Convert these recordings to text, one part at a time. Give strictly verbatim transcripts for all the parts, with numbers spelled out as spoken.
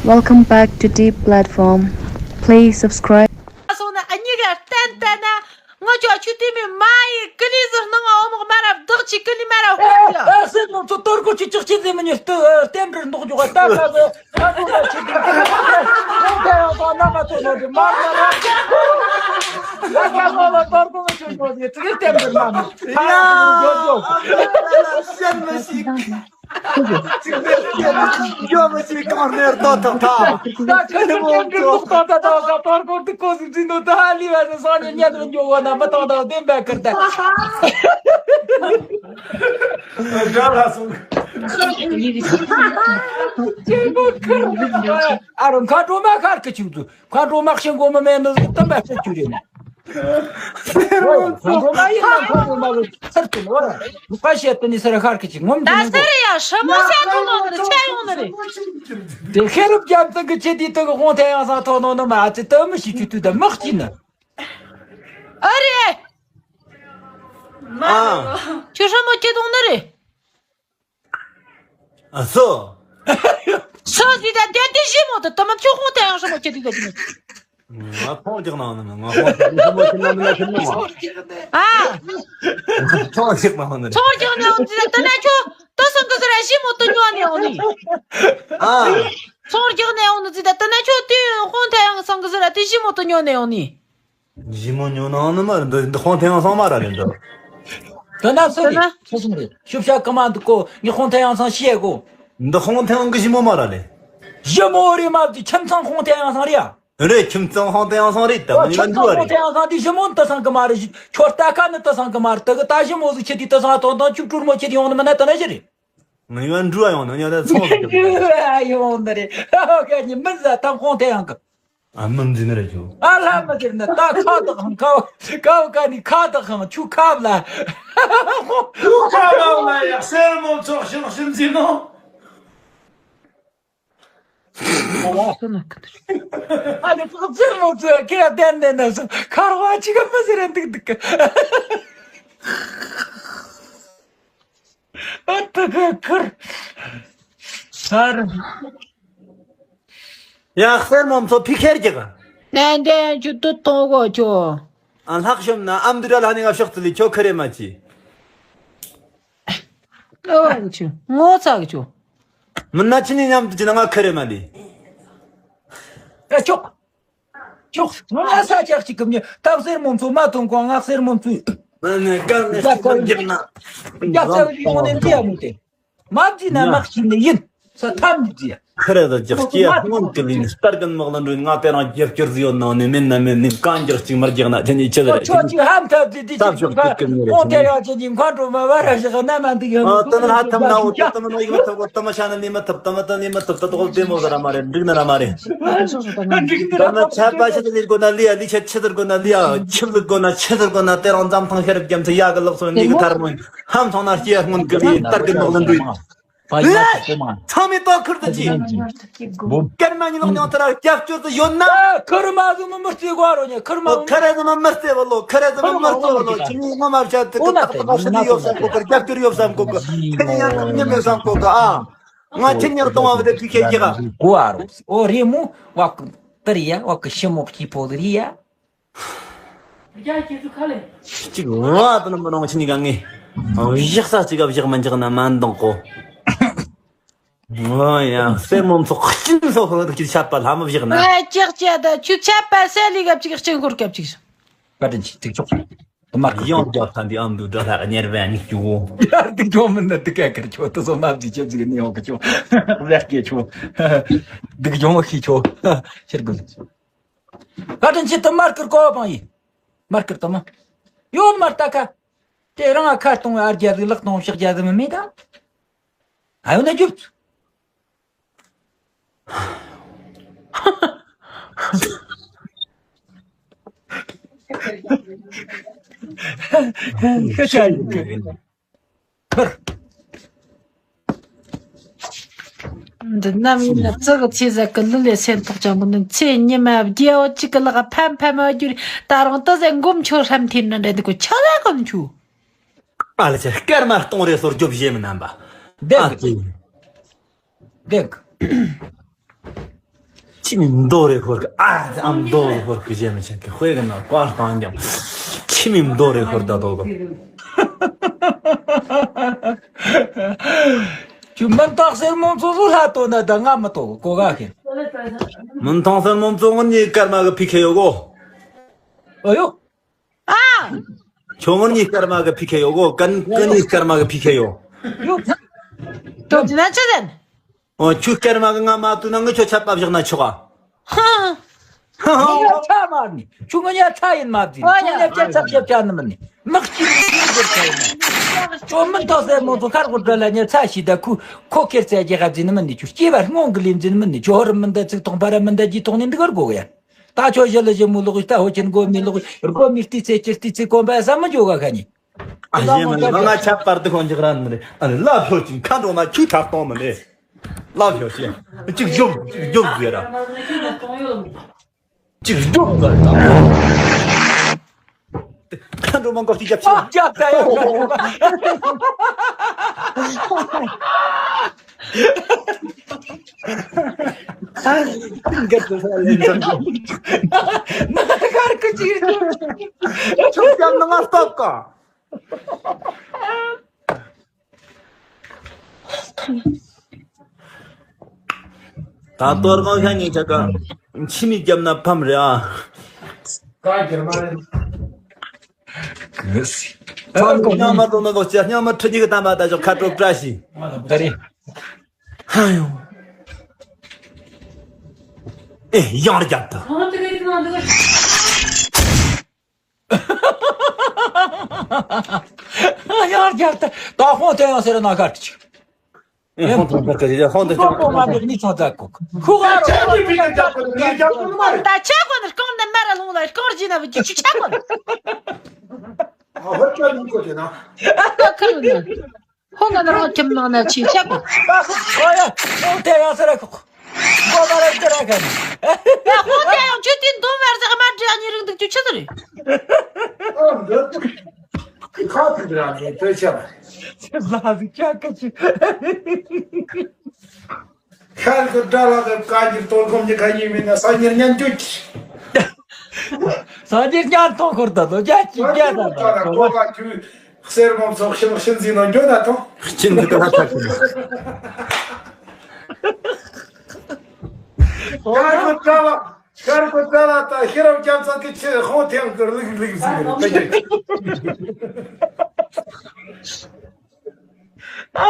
Welcome back to Deep Platform. Please subscribe. སོང་ན་ཨ་མྱེས་ག་བསྟན་བསྟན་ན་ང་ཅོ་ཆུ་དེ་མི་མ་ཡི་ཀི་ལི་ཟུར་ནང་ཨོ་མོག་མ་རབ་བདག་ཅིག་ཀི་ལི་མ་རབ་ཨ་སེ་ནོ་ཚོ་ཏོར་ཀོ་ཆི་ཅག་ཅི་ཟེ་མི་ཉི་སྟོ་བསྟན་འགྲུར་འདོག་འཇོག་ད་ཁ་ཟེ་ཨ་ཁུ་ལ་ཆི་དེ་ཁོ་དེ་ཡང་ཚོ་ན་མ་ཚོ་ནོ་དེ་མར་མ་རབ་ད་ཁ་ཁ་ལ་ཏོར་ཀོ་མི་ཆོད་ནོ་དེ་ཚིག་བསྟན་འགྲུར་མ་མི་ཡ་ཨ་ལ་ལ་ལ་ཤན་མི་ཤིག་ཡོད་མི་ཤེས་གང་ནས་ལྟ་ཐག་ཐག་ད་ཁ་ནི་མོ་ཚོ་ད་ད་ད་ད་ཏོར་ཀོ་ཏི་ཀོ་སི་ཛི་ནོ་ད་ཧ་ལི་བ་ནི་སང་ཉི་ཉན་རུ་འགྱོ་བ་ན་མི་ཏང་ད་བདེན་པ་ཁར་ད། དགྲ་ལ་སོང་། ཨ་རོ་མཁའ་འགྲོ་མ་ཤར་གི་ཆུ་ཚུ་མཁའ་འགྲོ་མ་ཤིང་གོ་མི་མེད་ནི་ཟིག་ཏམ་པ་ཤི་ཆུ་རེད་ན། ཨོ་ཡ། ཁོང་ཁྲོ་མ་ཡིན་ན་ཁོང་ཁྲོ་མ་གི་ཚར་དུ་ལོ་ར། ལུག་པ་བཤད་དུ་ནི་སེར་ཁར་གི་ཅིག་ངོམ་དུ་ད་ནི་སེར་ཡ་ཧྲ་མོ་བཤད་དུ་ལོ་ནི་ཆ་ཡོང་ནི་རེད། དེ་ཤེས་རབ་རྒྱལ་མཚན་གི་ཆེ་དུས་དུ་གི་ཧོང་ཐལ་ཡང་སང་ཐོག་ནོ་ནི་མ་ཨ་ཙི་ཏུ་མི་ཤི་ཆུ་དུས་ད་དམག་ཅི་ནི། ཨ་རེ། ཨ། ཁྱོད་ཧྲ་མོ་ཁྱེད་དུང་ནི་རེད། ཨ་སོ། སོ་ཟི་ད་དེ་དེ་ཞི་མོ་དུ་དུ་མ་ཁྱོད་ཁོང་དེ་ཡང་ཧྲ་མོ་ཁྱེད་དུ་ད་ཅི་ནི། ང་ཁོང་ཅག་ནང་ནི་ང་ཁོང་ཅག་ནི་ཞི་མོ་ཁྱེད་ནང་ནི་ང་ཁྱེད་ནང་ང་། ཨ། ཁོང་ཅག་ནང་ནི། ཚོང་ཅག་ནི་འོང་ཟི་ད་དུ་ན་ཁྱོད་དུ་སང་གི་ཟི་ར་ཞི་མོ་དུ་ཉོ་ནི་འོང་ནི། ཨ། ཚོང་ཅག་ནི་འོང་ནི་ཟི་ད་དུ་ན་ཁྱོད་དུ་ཁོང་དེ་ཡང་སང་གི་ཟི་ར་དུ་ཞི་མོ་དུ་ཉོ་ནི་འོང་ནི། ཞི་མོ་ཉོ་ནང་ནི་མ་རེད་འདི་འདི་ཁོང་ཐེངས་སང་མ་ར་རེད་འདི། དེ་ན་སུ་དེ་ན་རེད། སུ་སུ་རེད། ཤུབ་ཤ་ཀ་མ་འདུག་གོ་ངས་ཁོང་ཐེངས་སང་ཤེས་གོ་འདི་ཁོང་ཐེངས་གི་ཞི་མོ་མ་ར་རེད། ཞི་མོ་རེད་མ་འདི་ཁྱིམ་ཚང་ཁོང་ཐེངས་སང་རེད་ཡ། རེད་ཁྱིམ་ཚང་ཁོང་ཐེངས་སང་རེད་ད་ཨོ་ངས་ཁྱིམ་ཚང་འགྲོ་ཁོང་རེད། ཐེངས་སང་འདི་ཞི་མོ་ནི་དེ་སང་གི་མ་རེད། ཁྱོད་ལྟ་ཁ་ནི་དེ་སང་གི་མ་རེད། དེ་གི་ད་ཞི་མོ་ཟིག་ཁྱེད་དེ་དེ་སང་ཐོང་ཐོང་བཅུ་དྲུག་མོ་ཁྱེད་དེ་ཡོང་ནི་མིན་ན་དེ་ན་ཞི་རེད། ངས་ཡོང་འགྲོ་ཡོང་ནི་ཡོང་ད་ཚོང་ཟིག་གི་ཡོང་ནི་རེད། ཨོ་ཁ་ཉི་མི་ཟ་ཐང་ཁོང་ཐེངས་སང་གི་ཨ་མི་འཛིན་རེ་ཆོ། ཨ་ལ་མི་འཛིན་ན་ད་ཁ་དག་ཁང་ཁ་ཁ་ཁ་ནི་ཁ་དག་ཁང་ཆུ་ཁབ་ལ། ཆུ་ཁབ་ལ་ཡ་སེར་མོ་ཚོགས་ཤིང་ཤིང་འཛིན་ནོ། ཨ་ནི་ཕག་སེར་མོ་ཚོ་ཁེ་ལྡན་ལྡན་ན་སོ་ཁར་བ་ཅི་ག་མི་ཟེར་འདུག་འདུག་ཨ་ཏི་ག་ཁུར། སར། ཡ་སེར་མོ་ཚོ་ཕི་ཁེར་གྱི་ག་ནན་ཏན་ཅུ་ཏུ་གཏོང་གོ་ཆོ། ཨ་ལྷག་ཤོམ་ན་ཨམ་དུ་ར་ལ་ནི་ང་ཕྱོགས་ཙི་ལི་ཁྱོ་ཁ་རེ་མ་ཅི། ཨོ་ཆུ་ངོ་ཚ་གི་ཆུ། མི་ན་ཅི་ནི་མཉམ་དུ་ཅི་ན་ང་ཁ་རེ་མ་ལི། ཨ་ཆོག་ཆོག་ང་ས་ཆག་ཅིག་གི་མྱི་སྟབས་སེར་མོ་ཚོ་མ་ཐོན་གོང་ང་སེར་མོ་ཚོས། ང་ནི་ཀ་ནི་ཡ་ཤི་ཁ་རྒྱབ་ན། ཡ་ཤི་ཡོང་ནས་འདི་ཡ་མི་དེ། མ་བགྱིས་ན་མ་ཤི་ནི་ཡིན། ས་ཐམ་བགྱིས། ཁ་རེ་ད་རྒྱག་སྐྱེ་སྔོན་གི་ལིན་སྟར་གན་མག་ལ་འགྲོ་ང་དེ་རང་རྒྱབ་སྐྱོར་ཟིག་ཡོད་ནང་ནས་མིན་ན་མིན་ནི་གང་རྒྱག་ཅིག་མར་རྒྱག་ན་དེ་ནི་ཆི་ཟེར་ཁྱོད་ཅིག་ཧམ་ཐབས་ཀྱི་དེ་ཅིག་ཁོང་དེ་ཡང་ཅི་ཅིག་མཁའ་འགྲོ་མ་བ་ར་ཞིག་ན་མ་འདུག་ཡང་ཨ་ཏི་ན་ཧ་ཐམ་ན་འོ་ཏི་ཏི་མ་ནོ་ཡིག་མ་ཐབ་གོ་ཏི་མ་ཤ་ན་ལི་མ་ཐབ་ཏི་མ་ཏི་ལི་མ་ཐབ་ཏི་ཏོག་བདེ་མོ་ཟ་ར་མ་རེད་འགྲིག་ན་ར་མ་རེད། ཏི་མ་ཆད་པ་ཤི་ཏི་ལི་གོ་ན་ལི་ཡ་ལི་ཆད་ཆི་ཟེར་གོ་ན་ལི་ཡ་ཆི་ལི་གོ་ན་ཆི་ཟེར་གོ་ན་དེ་རང་འཛམ་ཐང་ཤར་རྒྱམ་ཚ་ཡ་གི་ལག་སོ་ནི་གི་ཐར་མོ་ཧམ་ཐང་ན་སྐྱེ་སྔོན་གི་ལི་ཏར་གི་མག་ལ་འགྲོ་ཡིན། ཚང་མས་ལྟོ་ཁུར་དུ་ཅི། སྐར་མ་གཉིས་ལོག་ཉང་ཐར་རྒྱབ་སྐྱོར་དུ་ཡོད་ན། ཁུར་མ་ཟུ་མི་མི་རྩེ་གོ་རོ་ཉེ་ཁུར་མ། ཁ་ར་ཟུ་མི་མི་རྩེ་བ་ལོ་ཁ་ར་ཟུ་མི་མི་རྩེ་བ་ལོ་ཁྱི་མི་ངོ་མ་བྱ་དུ་ཏག་ཏག་ཏག་ཤི་ནི་ཡོད་བསམ་གོ་ཁུར་རྒྱབ་སྐྱོར་ཡོད་བསམ་གོ་ཁུར་ཁྱི་ཡང་ཉམས་ཉམས་ཡོད་བསམ་གོ་ག་ཨ། ང་ཁྱི་ཉག་གཏོང་བ་བ་དེ་ཁུ་ཁྱེད་ཀྱི་ག་གོ་ཨ་རོ། ཨོ་རེ་མོ་བ་ཀུ་ཏི་རི་ཡ་བ་ཀུ་ཤི་མོ་ཁྱི་ཕོ་ལི་རི་ཡ། རྒྱ་ཁྱེད་ཚོ་ཁ་ལེ། གཅིག་ང་དང་མི་རང་ཁྱི་གཉིས་ཀ་ངས་བཞག་ས་གཅིག་ག་བཞག་མ་འཇག་ན་མ་འདང་གོ། ང་ཡང་སེ་མོ་ཚོ་གཅིག་ཚོ་ཁོ་རང་གི་ཆད་པ་ལྷ་མོ་བཞག་ན། ཨེ་ཅག་ཅག་ད་ཆུ་ཆད་པ་སེ་ལི་ག་གཅིག་གཅིག་འཁོར་ག་གཅིག་བཀའ་དྲིན་ཆེ་ཐུགས་ཆོག་དུ་མ་ཡང་རྒྱབ་ཐང་འདི་ཨམ་དུ་དགྲ་ལྷག་གཉེར་བས་ནི་ཀྱུ། ཡར་འདུག་ཀྱོང་མི་འདི་འདི་ག་ཀར་ཆོ་དུ་སོ་མ་བརྩི་ཆེ་བརྩི་གི་ནི་ཡོང་གི་ཆོ། རེག་གི་ཆོ། འདུག་ཀྱོང་མ་ཤི་ཆོ། ཕྱིར་དགོས། བཀའ་དྲིན་ཆེ་དུ་མར་ཀིར་གོ་བ་བང་ཡིན། མར་ཀིར་དུ་མ། ཡོད་མར་ལྟ་ཁ། དེ་རང་ཨ་ཁ་གཏོང་ཨར་རྒྱ་ཟིག་ལག་གཏོང་ཕྱག་རྒྱ་ཟིག་མི་མེད་ད། ཨ་ཡོད་ན་རྒྱུབ། ཁ་ཤ་ཡིན་གི། ཁུར། འདི་ནམ་ཡིན་ན་ཙི་གི་ཚེ་ཟད་གི་ལུ་ལས་སེམས་ཐག་ཅང་གི་ནི་ཚེ་ཉི་མ་རྒྱལ་བ་གཅིག་གི་ལག་ཕམ་ཕམ་མ་གྱུར་ད་རུང་ཏི་ཟད་མགོ་མཆོ་ཧྲམ་ཐེན་ན་འདྲ་འདི་གོ་ཆ་ལ་གོ་མཆུ། ཨ་ལ་ཆ་སྐར་མ་སྟོང་རེ་སོར་རྒྱོབ་བཞེས་མི་རྣམ་པ། བདེན་གི། ཨ་ཙི། བདེན་གི། ཁྱིམ་མི་མདོ་རེ་ཧོར་གི་ཨ་ཨ་མདོ་རེ་ཧོར་གི་བྱེད་མི་ཆེན་གི་དཔེ་གི་ན་བཀའ་བཏང་ཀྱང་ཁྱིམ་མི་མདོ་རེ་ཧོར་ད་དོ་གི། ཁྱོད་མི་ཐང་སེར་མོ་ཚོ་ཚོ་ལྷ་ཏོ་ན་ད་ང་མི་ཏོ་གོ་ག་ཁེ། མི་ཐང་སེར་མོ་ཚོ་ངོ་ནི་སྐར་མ་གི་ཕི་ཁེ་ཡོ་གོ། ཨོ་ཡོ། ཨ། ཁྱོད་ངོ་ནི་སྐར་མ་གི་ཕི་ཁེ་ཡོ་གོ་ཀན་ཀན་ནི་སྐར་མ་གི་ཕི་ཁེ་ཡོ། ཡོ། ཏོ་ཅི་ན་ཅི་ཟན། ཨོ་ཁྱོད་སྐར་མ་གི་ང་མ་ཏུ་ན་ངི་ཁྱོད་ཆད་པ་བཞག་ན་ཆོག་ཨ། ཧ། ཧ་ཧ། ངས་ཆ་མ་ནི། ཁྱོད་ངས་ཆ་ཡིན་མ་བཟིན། ཨོ་ཡ། ཁྱོད་ངས་ཆ་ཆ་ཆ་ཆ་ནི་མིན་ནི། མི་གཅིག་གིས་ཁྱོད་ཆ་ཡིན་ན། ཁྱོད་མི་ཐོག་སེར་མོ་ཚོ་ཁར་གོ་བྲལ་ལ་ཉེ་ཚ་ཞིག་ད་ཁུ་ཁོ་ཁེར་ཚད་རྒྱལ་ཁ་འཛིན་ནི་མིན་ནི། ཁྱོད་སྐྱེ་བ་སྔོན་གི་ལས་འཛིན་ནི་མིན་ནི། ཁྱོད་ཧོར་མི་འདའ་ཚིག་ཐོག་འཕར་མི་འདའ་ཇི་ཐོག་ནས་འདི་གར་གོ་གི་ཡ། ད་ཁྱོད་ཞི་ལི་ཞི་མོ་ལོག་ད་ཧོ་ཆེན་གོ་མི་ལོག་རྒོ་མི་ལྟི་ཚེ་ཅི་ལྟི་ཚེ་གོམ་པ་ས་མི་འཇོག་ག་ཁ་ནི། ཨ་ཞེ་མ་ནི་ང་ཆ་པར་དུ་ཁོང་ཅིག་ར་ནི་རེད། ཨ་ནི་ལབ་ཤོག་ཅིག་ཁ་འགྲོ་མ་ཁྱུ་ཐག་གཏོང་མི་ནི། ལབ་ཤོག་ཅིག་ཅིག་འཇོམས་ཅིག་འཇོམས་ཟེར་ར། ཅིག་འཇོམས་ཟེར་ར། ཁ་འགྲོ་མ་འགོག་ཅིག་རྒྱབ་ཆེ། རྒྱབ་ད་ཡ། ཨ། འགག་ཏུ་ས་ལེན་ཙམ། ནག་ཁར་ཀུ་ཅིག་ཆུ་སྐྱབས་ནང་ང་སྟོབས་ག། ད་གཏོར་སྒང་ཤ་ཉིན་ཆ་ག་འཆི་མི་རྒྱབ་ན་ཕམ་རེད་ཨ། ཀ་གྱེར་མ་རེད། ཀུ་སི། ཨ་ཀོ་ཉག་མ་ཏོ་ན་ལོ་ཅ་ཉག་མ་ཁྲི་གཉིས་ཀྱི་དམ་པ་ད་ཅོག་ཁ་དྲོ་བཀྲ་ཤིས། ད་རེད། ཧ་ཡོ། ཨེ་ཡང་རྒྱབ་ད། ཡང་རྒྱབ་ད། ད་ཧོང་ཐེ་ཡང་སེ་ར་ན་གར་ཅིག་ཨེ་ཧོང་ཐེ་ཡང་སེ་ར་ཧོང་ཐེ་ཡང་སེ་ར་ཧོང་ཐེ་ཡང་སེ་ར་ནི་ཚང་ཛ་ཀོ། ཁུ་ག་རོ། ད་ཆ་གོ་ནི་རྐང་ནི་མ་ར་ལོང་ལ་རྐང་རྗེས་ན་བུ་ཅི་ཆ་གོ་ནི། ཨ་ཧོ་ཅོ་ནི་གོ་ཅེ་ན། ད་ཁུ་ནི། ཧོ་ང་ནི་རང་ཁྱིམ་ནང་ན་ཆི་ཆ་གོ། ཨོ་ཡ། ཧོང་ཐེ་ཡང་སེ་ར་ཁོ། ཁོ་མ་ར་ཅི་ར་ཁ་ནི། ཡ་ཧོང་ཐེ་ཡང་ཆུ་ཏིན་དོ་མར་ཟག་མ་འདྲེ་གཉིས་རིང་འདུག་ཅུ་ཆི་ཟེར། ཨ་འདི་ཁ་ཐུག་ར་ནི་ཏེ་ཆ། ལ་ཟི་ཆ་ཀ་ཆི། ཁལ་གི་དགྲ་ལ་གི་བཀའ་འགྱུར་དོན་ཁོམ་གྱི་ཁ་ཡིན་མིན་ན་སང་ཉིན་ཉན་རྒྱུ་གི། སང་ཉིན་ཉན་ཐོང་ཁུར་ད་དོ་རྒྱ་ཅི་རྒྱ་ད་ད་གོ་ག་ཁྱུ་གསེར་སྦོམ་ཚོགས་ཤིང་གཤིན་འཛིན་ནོ་འགྱོ་ན་ཐོང་། གཤིན་འཛིན་གི་ལྷ་ཐག་གི། ཁལ་གི་དགྲ་ལ་ཁལ་གི་དགྲ་ལ་ད་ཤེས་རབ་རྒྱལ་ཚང་གི་ཆེ་ཧོང་ཐེང་གི་ལིག་ལིག་ཟིག་རེད་ད་ཡོད། ཨ་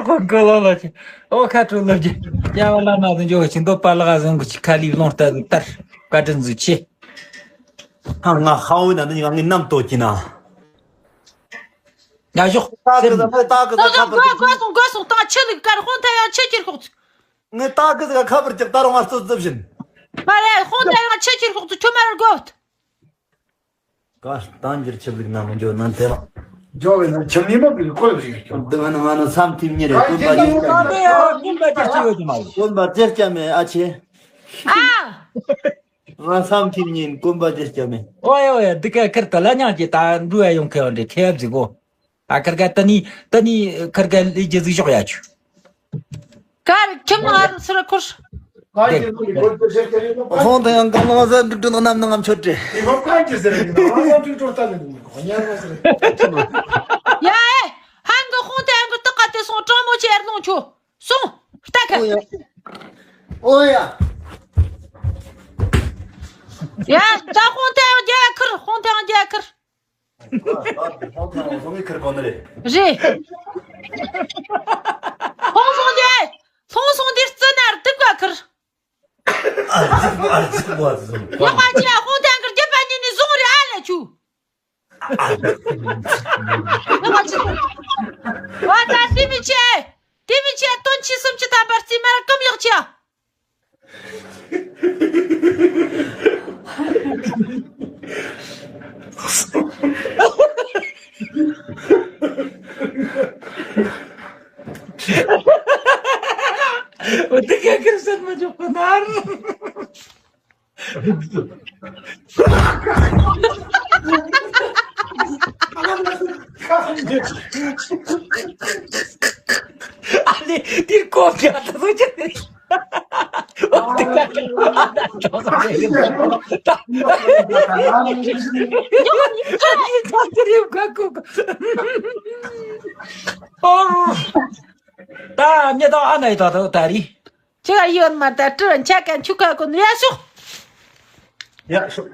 ཁོ་ག་ལ་ལ་ཆེ། ཨོ་ཁ་ཁྲོ་ལབ་ཀྱི། རྒྱལ་བ་བླ་མ་ཟིན་འཇོག་ཆེ་མདོ་པ་ལག་ཟིན་གི་ཆེ་ཁ་ལིབ་ལོང་ལྟ་ཟིག་ལྟར་བཀའ་དྲིན་ཟིག་ཆེ། ཧ་ང་ཧ་འོ་ན་ནི་ང་ངའི་རྣམ་རྟོག་གྱིས་ན། ཡ་ཞོག་ཏག་གི་ཟ་ཏག་གི་ཟ་ཁ་པར་གོ་གོ་སོང་གོ་སོང་ཏང་ཆེ་ལིག་དཀར་ཧོང་ཐ་ཡང་ཆེ་ཁྱེར་ཤོག་ཚུགས། ངའི་ཏག་གི་ཟ་ཁ་པར་ཀྱག་ད་རུང་ང་རྩོད་རྩོད་བཞིན། མ་རེད་ཧོང་ཐ་ཡང་ཆེ་ཁྱེར་ཤོག་ཚུགས་ཁྱོད་མ་རེད་གོ། ཀ་ཏང་འགྱུར་ཆིབས་ལིག་ན་མི་འཇོག་ན་དེ་བ། འཇོག་བས་ན་ཆིབས་ནི་མ་གི་ཀོལ་རེད། འདི་ང་ནི་ང་ནི་སམ་ཐིམ་ཉེ་རེད་ཀུན་པ་ཡིན་ཀ་ཀུན་པ་ཅེར་ཅེ་ཡོད་དུ་མ་ཡོད། ཀུན་པ་ཅེར་ཅེ་མེད་ཨ་ཆེ། ཨ། ང་སམ་ཐིམ་ཉིན་ཀུན་པ་ཅེར་ཅེ་མེད། ཨོ་ཡ་ཨོ་ཡ་འདི་ཀ་ཁིར་ད་ལ་ཉག་ཅེ་ད་འགྲུ་ཡ་ཡོང་ཁེ་ཡོང་འདྲེ་ཁེ་ཡ་བཟི་གོ། ཨ་ཁར་ག་ཏ་ནི་ཏ་ནི་ཁར་ག་ལི་ཇེ་ཟིག་ཞོག་ཡ་ཆུ། གར་ཁྱིམ་ང་རུ་སི་ར་ཁུར། ཧོང་དང་ཡང་གང་ལ་ཟ་འདུག་འདུག་རྣམ་སྣང་ངམ་ཆོད་དྲེ། ཡ་ཨེ། ཧང་གི་ཧོང་དང་ཡང་གི་ཏག་ག་དེ་སོང་གྲང་མོ་ཆེ་ཨེར་ལོང་ཆུ། སོང་། ལྟ་ཁ། ཨོ་ཡ། ཨོ་ཡ། ཡ་ད་ཧོང་དང་ཡང་རྒྱ་ཁུར་ཧོང་དང་ཡང་རྒྱ་ཁུར། ཧོང་ཐང་བཟོ་ངེས་ཁིར་གོ་ནི་རེད། རེད། ཧོང་སོང་དེ། ཧོང་སོང་དེ་རྩི་ན་རྡིབ་ག་ཁིར། ཨ་རྩིག་ཨ་རྩིག་བ་ཟིན། ཡག་པ་ཅི་ཡ་ཧོང་ཐང་གི་རྒྱབ་པ་ཉིད་ནས་བཟུང་རེད་ཨ་ལ་ཆུ། ཡག་པ་ཅི། བ་ད་དེ་མི་ཆེ། དེ་མི་ཆེ་དོན་ཆི་སུམ་ཅི་ཐམ་པར་རྩིས་མར་ཀུམ་ཡག་ཆེ། འོ་དེ་ག་ཁེར་སར་མ་འཇོག་པ་ནར། ཨ་ནི་དེ་ཀོ་བརྒྱབ་ད་སོ་ཅི་རེད། འོ་དེ་ག་ཁེར། ད་ཉེ་དང་ཨ་ནེ་ད་ད་རི། ཁྱེད་ཡོད་མ་ད་དྲི་ཆ་ག་ཆུ་ཁ་གོ་ནི་ཡ་ཤོག་ཡ་ཤོག་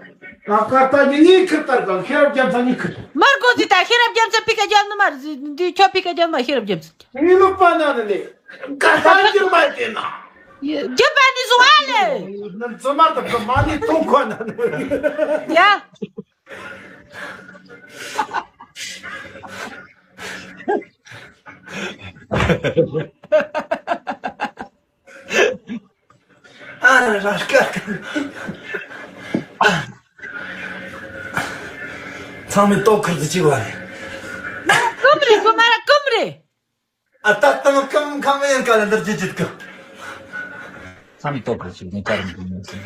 ད་ཀ་ད་ཉི་ངའི་ཁིར་ལྟར་གང་ཤེས་རབ་རྒྱལ་མཚན་ཉི་ཁིར། མར་གོ་ཟི་ད་ཤེས་རབ་རྒྱལ་མཚན་ཕི་ཀ་རྒྱལ་ནི་མར་ཟི་འདི་ཁྱོད་ཕི་ཀ་རྒྱལ་མ་ཤེས་རབ་རྒྱལ་མཚན། ངའི་ལུག་པ་ན་ནི་ནི་ཀ་ད་རྒྱུ་མ་དེ་ན། རྒྱུ་པ་ནི་བཟུང་ཨ་ལེ། ནི་ཙི་མ་ད་ཀ་མ་ནི་ཐོང་ཁོ་ན་ནི། ཡ། ཨ་ར་ར་སྐར་ཚང་མས་ལྟོ་ཁུར་དུ་བཅུག་པ་རེད། ཀུམ་རེད་ཀུམ་མ་ར་ཀུམ་རེད། ཨ་ཏག་ཏང་ཀུམ་ཁང་མེད་ཀ་ལ་འདིར་ཅི་བཅུག་གི། ཚང་མས་ལྟོ་ཁུར་བཅུག་ནས་ཀ་རིམ་གྱི་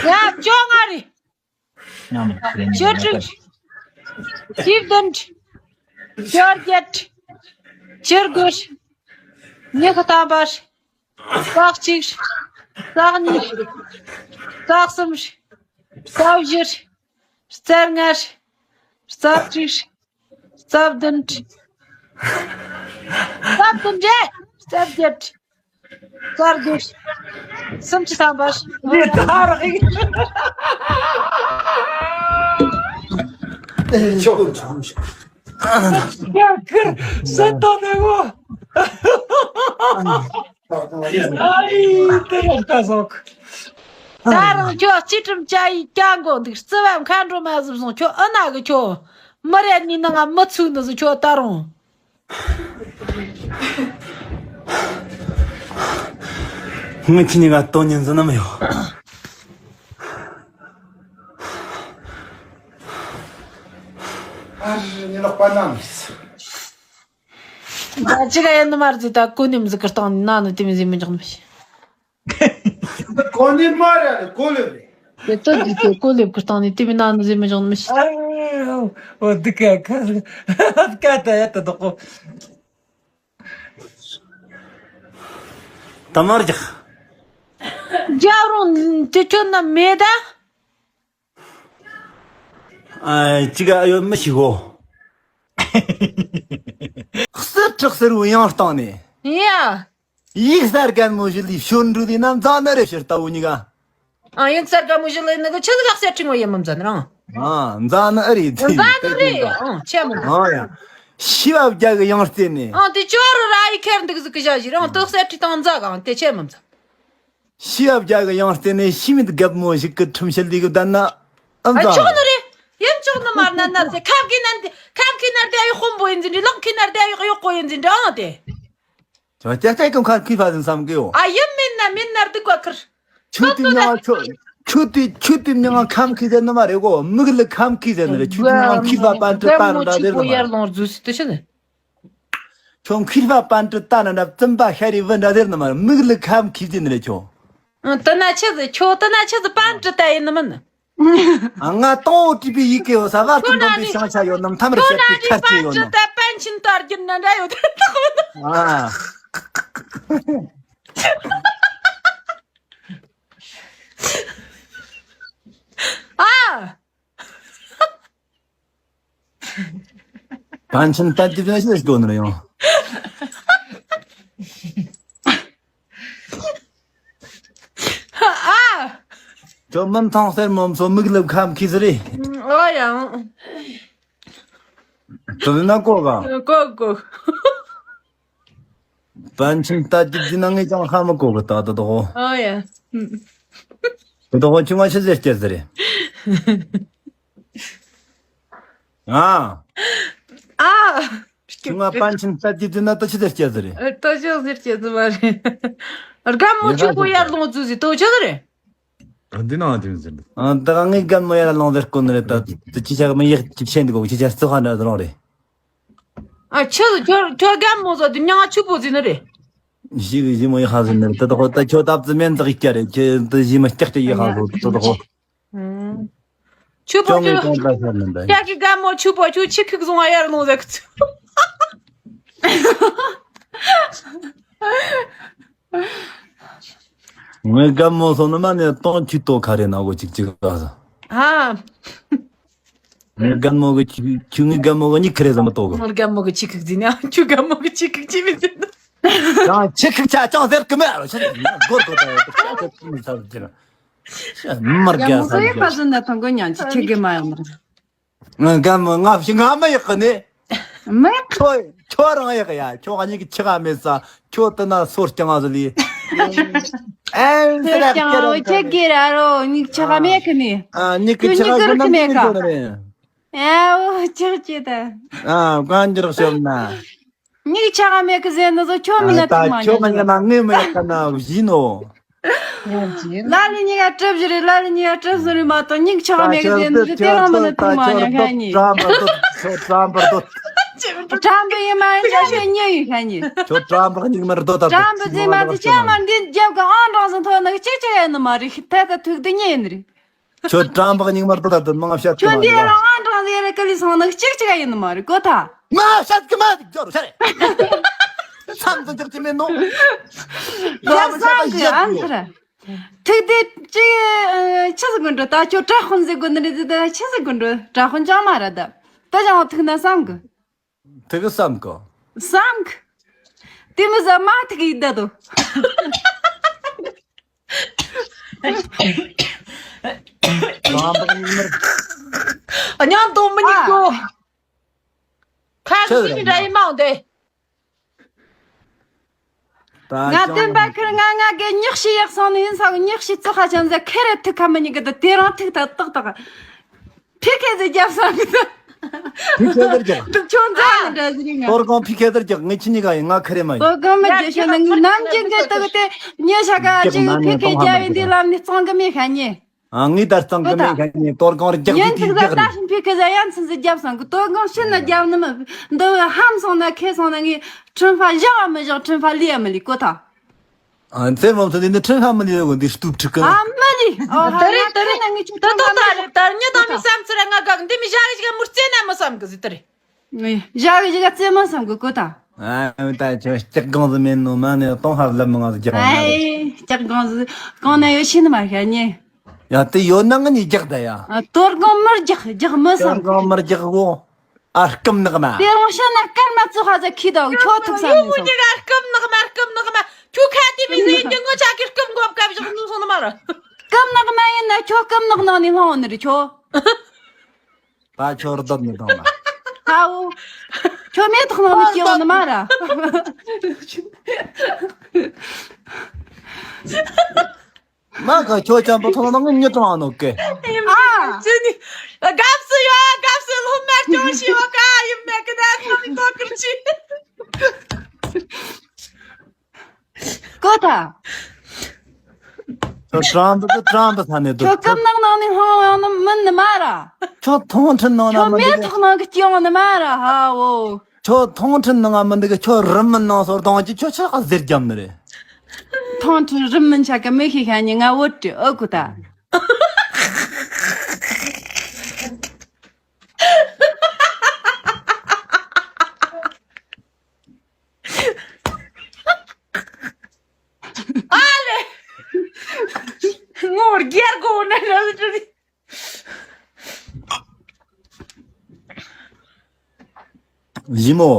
ཡ་བཅོ་ལྔ་རེད། ཉམས་ལེན་བཅུ་དྲུག་བཅུ་བདུན། བཅོ་བརྒྱད། བཅུ་དགུ། ཉི་ཤུ་ཐམ་པ། རྩ་གཅིག་རྩ་གཉིས། རྩ་གསུམ། རྩ་བཞི། རྩ་ལྔ། རྩ་དྲུག་རྩ་བདུན། རྩ་བདུན་རེད། རྩ་བརྒྱད། རྩ་དགུ། སུམ་ཅུ་ཐམ་པ། ལས་ཐར་ཡིན། ཆོག་ཆོག་ཡ་ཁིར་སེ་ཏོ་ནེ་གོ། ཨ་ཡི་དེ་རོགས་ཀ་ཟོག་ད་རང་ཁྱོད་ཅི་ཁྲིམས་བཅའ་ཡི་ཀྱང་གོ་འདུག་རྩི་བ་མཁའ་འགྲོ་མ་ཟིབ་སོང་ཁྱོད་ཨ་ན་གི་ཁྱོད་མི་རེ་ནི་ནང་མི་ཚུགས་ནི་ཟིག་ཁྱོད་ད་རུང་། ངས་ཁྱེད་གཉིས་ཀ་དོན་གཉིས་འཛིན་ནམ་ཡོད། ཨ་རི་ཉི་ལོག་པ་ན་མི་ཟིག་ད་ཅི་ག་ཡིན་ནི་མ་རེད་ད་གོ་ནི་མི་ཟིག་གི་སྟེང་ནས་ན་ནི་དེ་མི་ཟིག་མི་འཇོག་ནི་མི་ཤེས། འདི་གོ་ནི་མ་རེད་ལ་གོ་ལེབ་རེད། དེ་ལྟ་འདི་ཚོ་གོ་ལེབ་ཀྱི་སྟེང་ནས་དེ་མི་ནང་ནས་ཟིན་མི་འཇོག་ནི་མི་ཤེས། ཨ་འོ་འདི་ཀ་ཁ་ཁ་ད་ཡ་ད་དོ་གོ། ད་མར་རྒྱག་རྒྱག་རུང་དེ་ཁྱོད་ན་མེད་ད། ཨ་ཅི་ག་ཡོད་མི་ཤེས་གོ། གསེར་ཁྲི་གསེར་བུ་ཡང་བཏང་ནས། ཡ། ཡིག་གསར་གན་མོ་ཞིག་ལས་ཞོར་འགྲོ་དེ་ན་མཛའ་ནི་རེ་ཕྱིར་ལྟ་བུ་གཉིས་ཀ་ཨ་ཡིག་གསར་གན་མོ་ཞིག་ལས་ནི་གི་ཆི་ཟིག་ག་གསེར་ཁྲི་ངོ་ཡེ་མི་མཛའ་ནི་རང་། ཨ་མཛའ་ནི་ཨ་རེ་དེ་མཛའ་ནི་རེད་ཨང་ཆེ་མི་མཛའ། ཨ་ཡ། ཤི་བ་བརྒྱ་གི་ཡང་རྩེ་ནས། ཨང་དེ་ཅོ་རུ་ར་ཡི་ཁེར་འདུག་ཟིག་གི་བཞག་ཞིག་རང་དུ་གསེར་ཁྲི་དང་མཛའ་གང་དེ་ཆེ་མི་མཛའ། ཤི་བ་བརྒྱ་གི་ཡང་རྩེ་ནས་ཤི་མེད་རྒད་མོ་ཞིག་གི་ཁྲིམས་བཤད་ལས་གི་བསྡད་ན་ཨ་མཛའ། ཆོག་ནི་རེད། ཡིན་ཆོག་ནི་མར་ན་ན་ཟེ་ཁབ་ཀི་ན་ཁབ་ཀི་ན་རྡེ་ཡི་དཔོན་པོ་ཡིན་ཟིན་རེད། ལག་ཀི་ན་རྡེ་ཡི་གཡོག་པོ་ཡིན་ཟིན་རེད་ཨང་དེ། ཅོ་ཅེ་ཅེ་ཀུན་ཁར་ཁུས་ཕ་ཟིན་བསམ་གི་ཡོ། ཨ་ཡིན་མིན་ན་མིན་ན་རྡུག་པ་ཁུར། ཆུ་དེ་མྱང་ང་ཆུ་ཆུ་དེ་ཆུ་དེ་མྱང་ང་ཁམ་ཁི་ཟེར་ནི་མ་རེད་གོ། མིག་ལ་ཁམ་ཁི་ཟེར་ནི་རེད། ཆུ་དེ་མྱང་ང་ཁི་ཕ་པན་ཏི་ཏ་རུ་འདྲ་ཟེར་ནི་མ་རེད། ཁྱོད་ཁི་ཕ་པན་ཏི་ཏ་ན་འདྲ་བཙུན་པ་ཤ་རི་བུ་འདྲ་ཟེར་ནི་མ་རེད། མིག་ལ་ཁམ་ཁི་ཟེར་ནི་རེད་ཁྱོད། ཨ་ཏི་ན་ཆི་ཟེར་ཁྱོད་ཏི་ན་ཆི་ཟེར་པན་ཏི་ཏ་ཡིན་ནི་མིན། ང་ཏོང་ཏི་པི་ཡི་གེ་ཡོད་ས་བར་དུ་འདོན་པའི་ཤང་ཆ་ཡོད་ནམ་ཐམ་རེ་བཤད་པའི་ཁ་ཆེ་ཡོད་ནམ། པན་ཆིན་དར་གྱི་ན་འདྲ་ཡོད། ཨ། ཨ། པན་ཆེན་པན་ཏི་ཏི་ཞིག་དགོས་ནི་རེད་ཡང་། ཨ། ཅོ་མིན་ཐང་སེར་མོ་མཚོ་མིག་ལབ་ཁམ་ཁི་ཟི་རེད། ཨོ་ཡང་། དེ་ན་གོ་ག་གོ་གོ། པན་ཆེན་ལྟ་རྒྱུ་འདི་ན་ངས་ཀྱང་ཧ་མི་གོ་གི་ད་ད་དོ། ཨོ་ཡ། ད་དོ་ཁྱོད་ང་ཆི་ཟེར་སྐྱེ་ཟི་རེད། ཨ། ཨ། ཁྱོད་ང་པན་ཆེན་ལྟ་རྒྱུ་འདི་ན་ད་ཆི་ཟེར་སྐྱེ་ཟི་རེད། ད་ཆི་ཟེར་སྐྱེ་ཟི་མ་རེད། རྒན་མོ་ཆུ་པོ་ཡར་ལོངས་ཚུལ་ཟི་ཏོ་ཆི་ཟི་རེད། འདི་ནང་དེ་ཟེར་འདུག་ཨ་ད་ངས་རྒན་མོ་ཡར་ལོངས་ཟེར་དཀོན་ནི་རེད་ད། ད་ཅི་ཆ་གི་མི་ཡག་ཅིག་ཆེན་འདུག་གོ་ཅི་ཆ་རྩི་ཁ་འདྲ་ཟི་རང་རེད། ཨ་ཆི་ཟི་ཁྱོད་ཁྱོད་རྒན་མོ་ཟི་དེ་མྱང་ང་ཆུ་པོ་ཟི་ནི་རེད། ཞི་གི་ཞི་མོ་ཡི་ཧ་ཟི་ནི་རེད་ད་དོ་ཁོ་ད་ཁྱོད་ད་བཙི་མེན་ཙག་ཡི་སྐྱ་རེད་ཁྱོད་ད་ཞི་མོ་སྐྱག་སྐྱ་ཡི་ཧ་ཟི་ད་དོ་ཁོ། ཆུ་པོ་ཅོ་ངའི་ཆུ། གོང་ལ་ཤར་མི་འདའ། ཤ་གི་རྒན་མོ་ཆུ་པོ་ཆུ་ཆི་ཁིག་བཟུང་བ་ཡར་ལོངས་ཟེར་གི་ཚུ། ངའི་རྒན་མོ་སོང་ནི་མ་ནས་སྟོང་ཁྱི་ཏོ་ཁ་རེ་ན་གོ་ཅིག་ཅིག་ག་ས། ཨ། ངའི་རྒན་མོ་གི་ཁྱི་ཁྱི་ངའི་རྒན་མོ་གི་གཉིད་ཁ་རེ་ཟ་མ་ཏོ་གི། ངའི་རྒན་མོ་གི་ཁྱི་ཁུག་ཟིན་ཡང་ཁྱི་རྒན་མོ་གི་ཁྱི་ཁུག་ཅི་མི་ཟིན། ཡང་ཁྱི་ཁུག་ཆ་ཅང་ཟེར་གི་མེད་རོ་ཆ་མར་གོ་ད་ཡོད་ཆ་ཆ་ཆ་མི་ཚར་གི་ན། མར་རྒྱ་ས་ཡི་ཁ་ཟིན་ན་ཐང་གོ་ཉང་ཁྱི་ཁྱི་གི་མ་ཡང་མ། ང་ག་མ་ང་ཞིག་ང་མ་ཡག་གི་ནི། མ་ཡག་ཁྱོད་ཁྱོད་རང་ཡག་ཡ། ཁྱོད་ཨ་ཉིག་ཆི་ག་མེད་ས། ཁྱོད་དེ་ན་སོར་རྐྱང་ཨ་ཟི་ལི། ཨེ་སོར་རྐྱང་ཨ་ཁྱེད་གི་ར་རོ་ཉིག་ཆི་ག་མེད་གི་ནི། ཨ་ཉིག་གི་ཆི་ག་གོ་ན་མེད་གི་ནི། ཨ་འོ་ཆག་ཅེ་ད། ཨ་གང་འགྱུར་ཤོར་ན། ཉིག་ཆ་ག་མེད་གི་ཟེར་ནི་ཟོ་ཁྱོད་མི་ན་ད་ཐུག་མ་ཁྱོད་མ་ཉན་ན་ངས་མི་ཡག་ག་ན་བཞིན་ནོ། ལ་ལི་ཉིག་ག་གྲབས་བཞི་རེད། ལ་ལི་ཉིག་ག་གྲབས་སོང་རེད་མ་གཏོགས་ཉིག་ཆ་ག་མེད་གི་ཟེར་ནི་ཟོ་དེ་རང་མི་ན་ཐུག་མ་ཉན་ཁ་ཉིག་ཁྲམ་པར་སྡོད། ཁྱོད་ཁྲམ་པར་སྡོད། ཁྲམ་པ་ཡིན་མ་ཡིན་ཅག་ཤེས་ཉེ་ཡིན་ཁ་ཉིག་ཁྱོད་ཁྲམ་པ་ཉིག་མར་སྡོད་ད། ཁྲམ་པ་ཟེར་མ་ཟེར་ཅག་མ་འདི་རྒྱབ་གི་ཨང་གྲངས་སུ་ཐོན་ནི་གཅིག་ཅིག་ཡིན་ནི་མ་རེད། ཐད་ཀ་ཐུག་དེ་ཉེ་ཡིན་རེད། ཁྱོད་ཀྲང་པག་སྙིང་མར་ཏོ་ད་དུ་མང་བཤད་ཀྱི་ཁྱོད་མ་འདི་རེད། རང་ཨང་གྲངས་ཟེར་རེ་ཀ་ལི་སོང་ན་གཅིག་གཅིག་ཡིན་ནི་མ་རེད་གོ་ཐ། མ་བཤད་ཀྱི་མ་རེད་ཀྱོ་རེད། མཚམས་སུ་འཇོག་གི་མེད་ནོ། ཡ་བསམ་གི་ཨང་གི་ར། ཐིག་དེ་ཅི་ཆི་ཟིག་གི་འགྲོ་ད་ཁྱོད་བཀྲ་ཤིས་ཟེར་དགོས་ནི་རེད། དེ་ད་ཆི་ཟིག་གི་འགྲོ་བཀྲ་ཤིས་ཅང་མ་རེད་ད། ད་ཅང་ཐིག་ན་བསམ་གི། ཐིག་བསམ་གི། བསམ་གི། དེ་མི་ཟ་མ་ཐིག་ཡིན་ད་དོ། སྙིང་དོ་མི་ཉིག་གོ། ཁ་ཁ་ཁ་ཁ་འདྲ་ཡིན་མང་དེ། ང་སྟོན་པ་ཁིར་ང་ང་གི་ཉག་ཤི་ཡག་སོང་ནི་ཡིན་ས་གི་ཉག་ཤི་ཙི་ཁ་ཅན་ཟེ་ཁེ་རེ་ཐིག་ཁ་མི་ཉིག་གི་དེ་དེ་རང་ཐིག་ཐག་ཏག་ཏག་ཕི་ཁེ་ཟེ་རྒྱབ་སོང་གི་ད། ཕི་ཁེ་ཟེར་རྒྱག་འདི་ཁྱོད་འཛའ་ནི་འདྲ་ཟེ་རིང་ང་ཏོར་གང་ཕི་ཁེ་ཟེར་རྒྱག་ངས་ཁྱི་གཉིས་ཀ་ཡིན། ང་ཁེ་རེ་མ་ཡིན། ཏོར་གང་མི་རྒྱུ་ཤོད་ནི་ངའི་ནམ་རྒྱུན་གི་ཏག་དེ་ཉེ་ཤ་ཀ་ཅིག་ཕི་ཁེ་རྒྱབ་ཡིན་དེ་ལམ་ནི་གཙང་གི་མེད་ཁ་ཉེ། ཨ་ངས་ད་གཙང་གི་མེད་ཁ་ཉེ་ཏོར་གང་རེ་རྒྱག་ཡིན་ཅིག་ཟེ་རྒྱག་རེད། ད་ཤིན་ཕི་ཁེ་ཟེ་ཡ་མཚན་ཟེ་རྒྱབ་སོང་གི་ཏོར་གང་ཤིན་ན་རྒྱབ་ནི་མི་འདི་ཧམ་སོང་ན་ཁེ་སོང་ན་ངས་ཁྲིམས་ཧྥ་བཞག་མི་བཞག་ཁྲིམས་ཧྥ་ལི་ཡ་མི་ལི་གོ་ཐ། ཨ་ཚེ་མང་ཚེ་འདི་ནི་ཁྲིམས་ཧ་མི་ལི་ལ་གོ་འདི་སྟུབ་ཁྲི་ཀ་ཨ་མི་ལི་ཨོ་ཧ་ད་རེད་ད་རེད། ད་ད་ད་རེད་ད་རེད། ཉི་དང་མི་བསམ་ཚུལ་ང་ག་འདི་མི་ཞག་གི་ཞིག་མུར་རྩེ་ན་མི་བསམ་གི་ཟི་ད་རེད། ཞག་གི་ཞིག་རྩེ་མི་བསམ་གི་གོ་ད། ཨ་ད་ཁྱོད་སྐྱག་གང་ཟི་མེད་ནོ་མ་ནས་གཏོང་ཧ་ལབ་མི་ང་ཟི་རྒྱག་མ་རེད། ཨེ་སྐྱག་གང་ཟི་གང་ན་ཡོད་ཤེས་ནི་མ་ཤ་ཉེ། ཡ་དེ་ཡོད་ན་ང་ནི་རྒྱག་ད་ཡ། ཨ་ཏོར་གང་མི་རྒྱག་རྒྱག་མི་བསམ་ཏོར་གང་མི་རྒྱག་གོ། ཨ་སྐུམ་ནག་མ། དེ་རང་ཤ་ན་སྐར་མ་བཙོ་ཧ་ཟ་ཁྱི་དང་ཁྱོ་ཐུག་ས་མི་སོང་། ཉི་ག་སྐུམ་ནག་མ་སྐུམ་ནག་མ། ཁྱོ་ཁ་དེ་མི་ཟེར་གྱི་ངོ་ཆ་གི་སྐུམ་གོབ་ཀ་བཞག་ནུ་སོང་ནི་མ་ར། སྐུམ་ནག་མ་ཡིན་ན་ཁྱོ་སྐུམ་ནག་ནང་ནས་ལྷུང་ནི་རེད་ཁྱོ། ད་ཁྱོ་ར་བསྡད་ནི་དང་མ། ཧའོ། ཁྱོ་མེ་ཐོག་ནང་ནས་སྐྱེ་བ་ནི་མ་ར། མ་ག་ཁྱོད་ཅམ་པོ་ཐོང་ནང་ངི་ཉི་གྲང་ནོ་ཀེ། ཨ། ཅི་ནི། དགའ་བསུ་ཡོད་དགའ་བསུ་ལྷོ་མ་ཅོ་ཤི་ཡོད་ཀ་ཡིན་མེད་ཀི་ད་ཁོ་མི་ཐོག་ཀིར་ཅི། ཀོ་ཐ། ཁྱོད་ཀྲམ་པ་ཀྲམ་པ་ཐ་ནས་འདུག་ཁྱོད་ཀམ་ནང་ནང་ནི་ཧོང་ཡང་ནི་མིན་ནི་མ་ར། ཁྱོད་ཐོང་ཁྲིན་ནང་ན་ཁྱོད་མི་མེ་འདུག་ཐོག་ནང་གི་སྐྱེ་བ་ནི་མ་ར་ཧ་འོ། ཁྱོད་ཐོང་ཁྲིན་ནང་ང་མི་འདུག་ཁྱོད་རི་མི་ནང་སོར་དང་གི་ཁྱོད་ཆ་ཟེར་རྒྱབ་ནི་རེད། ཐང་ཁྲིན་རིམ་མིན་ཆ་ག་མི་ཤེས་ཤ་ཉི་ང་བོ་ཏྲི་ཨ་ཀུ་ད། ཨ་ལེ། ངོ་རྒྱལ་གོ་ནས་ར་ཏྲི། ཞི་མོ།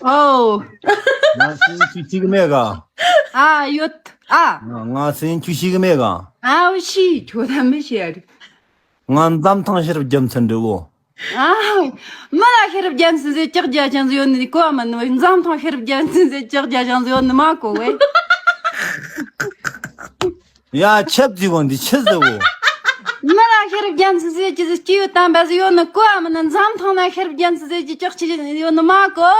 ཨོ། ང་སེམས་ཆུ་གཅིག་མེད་ག་ཨ་ཡོད། ཨ། ང་ང་སེམས་ཆུ་གཅིག་མེད་ག་ཨའོ་ཤི་ཁྱོད་ད་མི་ཤེས་ཡ་རེད། ང་འཛམ་ཐང་ཤེས་རབ་རྒྱལ་མཚན་འདྲི་བོ། ཨའོ། མི་ལ་ཤེས་རབ་རྒྱལ་མཚན་ཟེར་ལྕགས་རྒྱ་ཅན་ཟེར་ཡོད་ནི་གོ་བ་མ་ནི་འཛམ་ཐང་ཤེས་རབ་རྒྱལ་མཚན་ཟེར་ལྕགས་རྒྱ་ཅན་ཟེར་ཡོད་ནི་མ་གོ་བས། ཡ་ཆབ་ཟིག་གོ་འདི་ཆི་ཟེར་བོ། མི་ལ་ཤེས་རབ་རྒྱལ་མཚན་ཟེར་གྱི་ཟེར་སྐྱེས་ཡོད་དམ་པ་ཟེར་ཡོད་ནི་གོ་བ་མ་ནི་འཛམ་ཐང་ན་ཤེས་རབ་རྒྱལ་མཚན་ཟེར་གྱི་ལྕགས་ཆི་ཡོད་ནི་མ་གོ།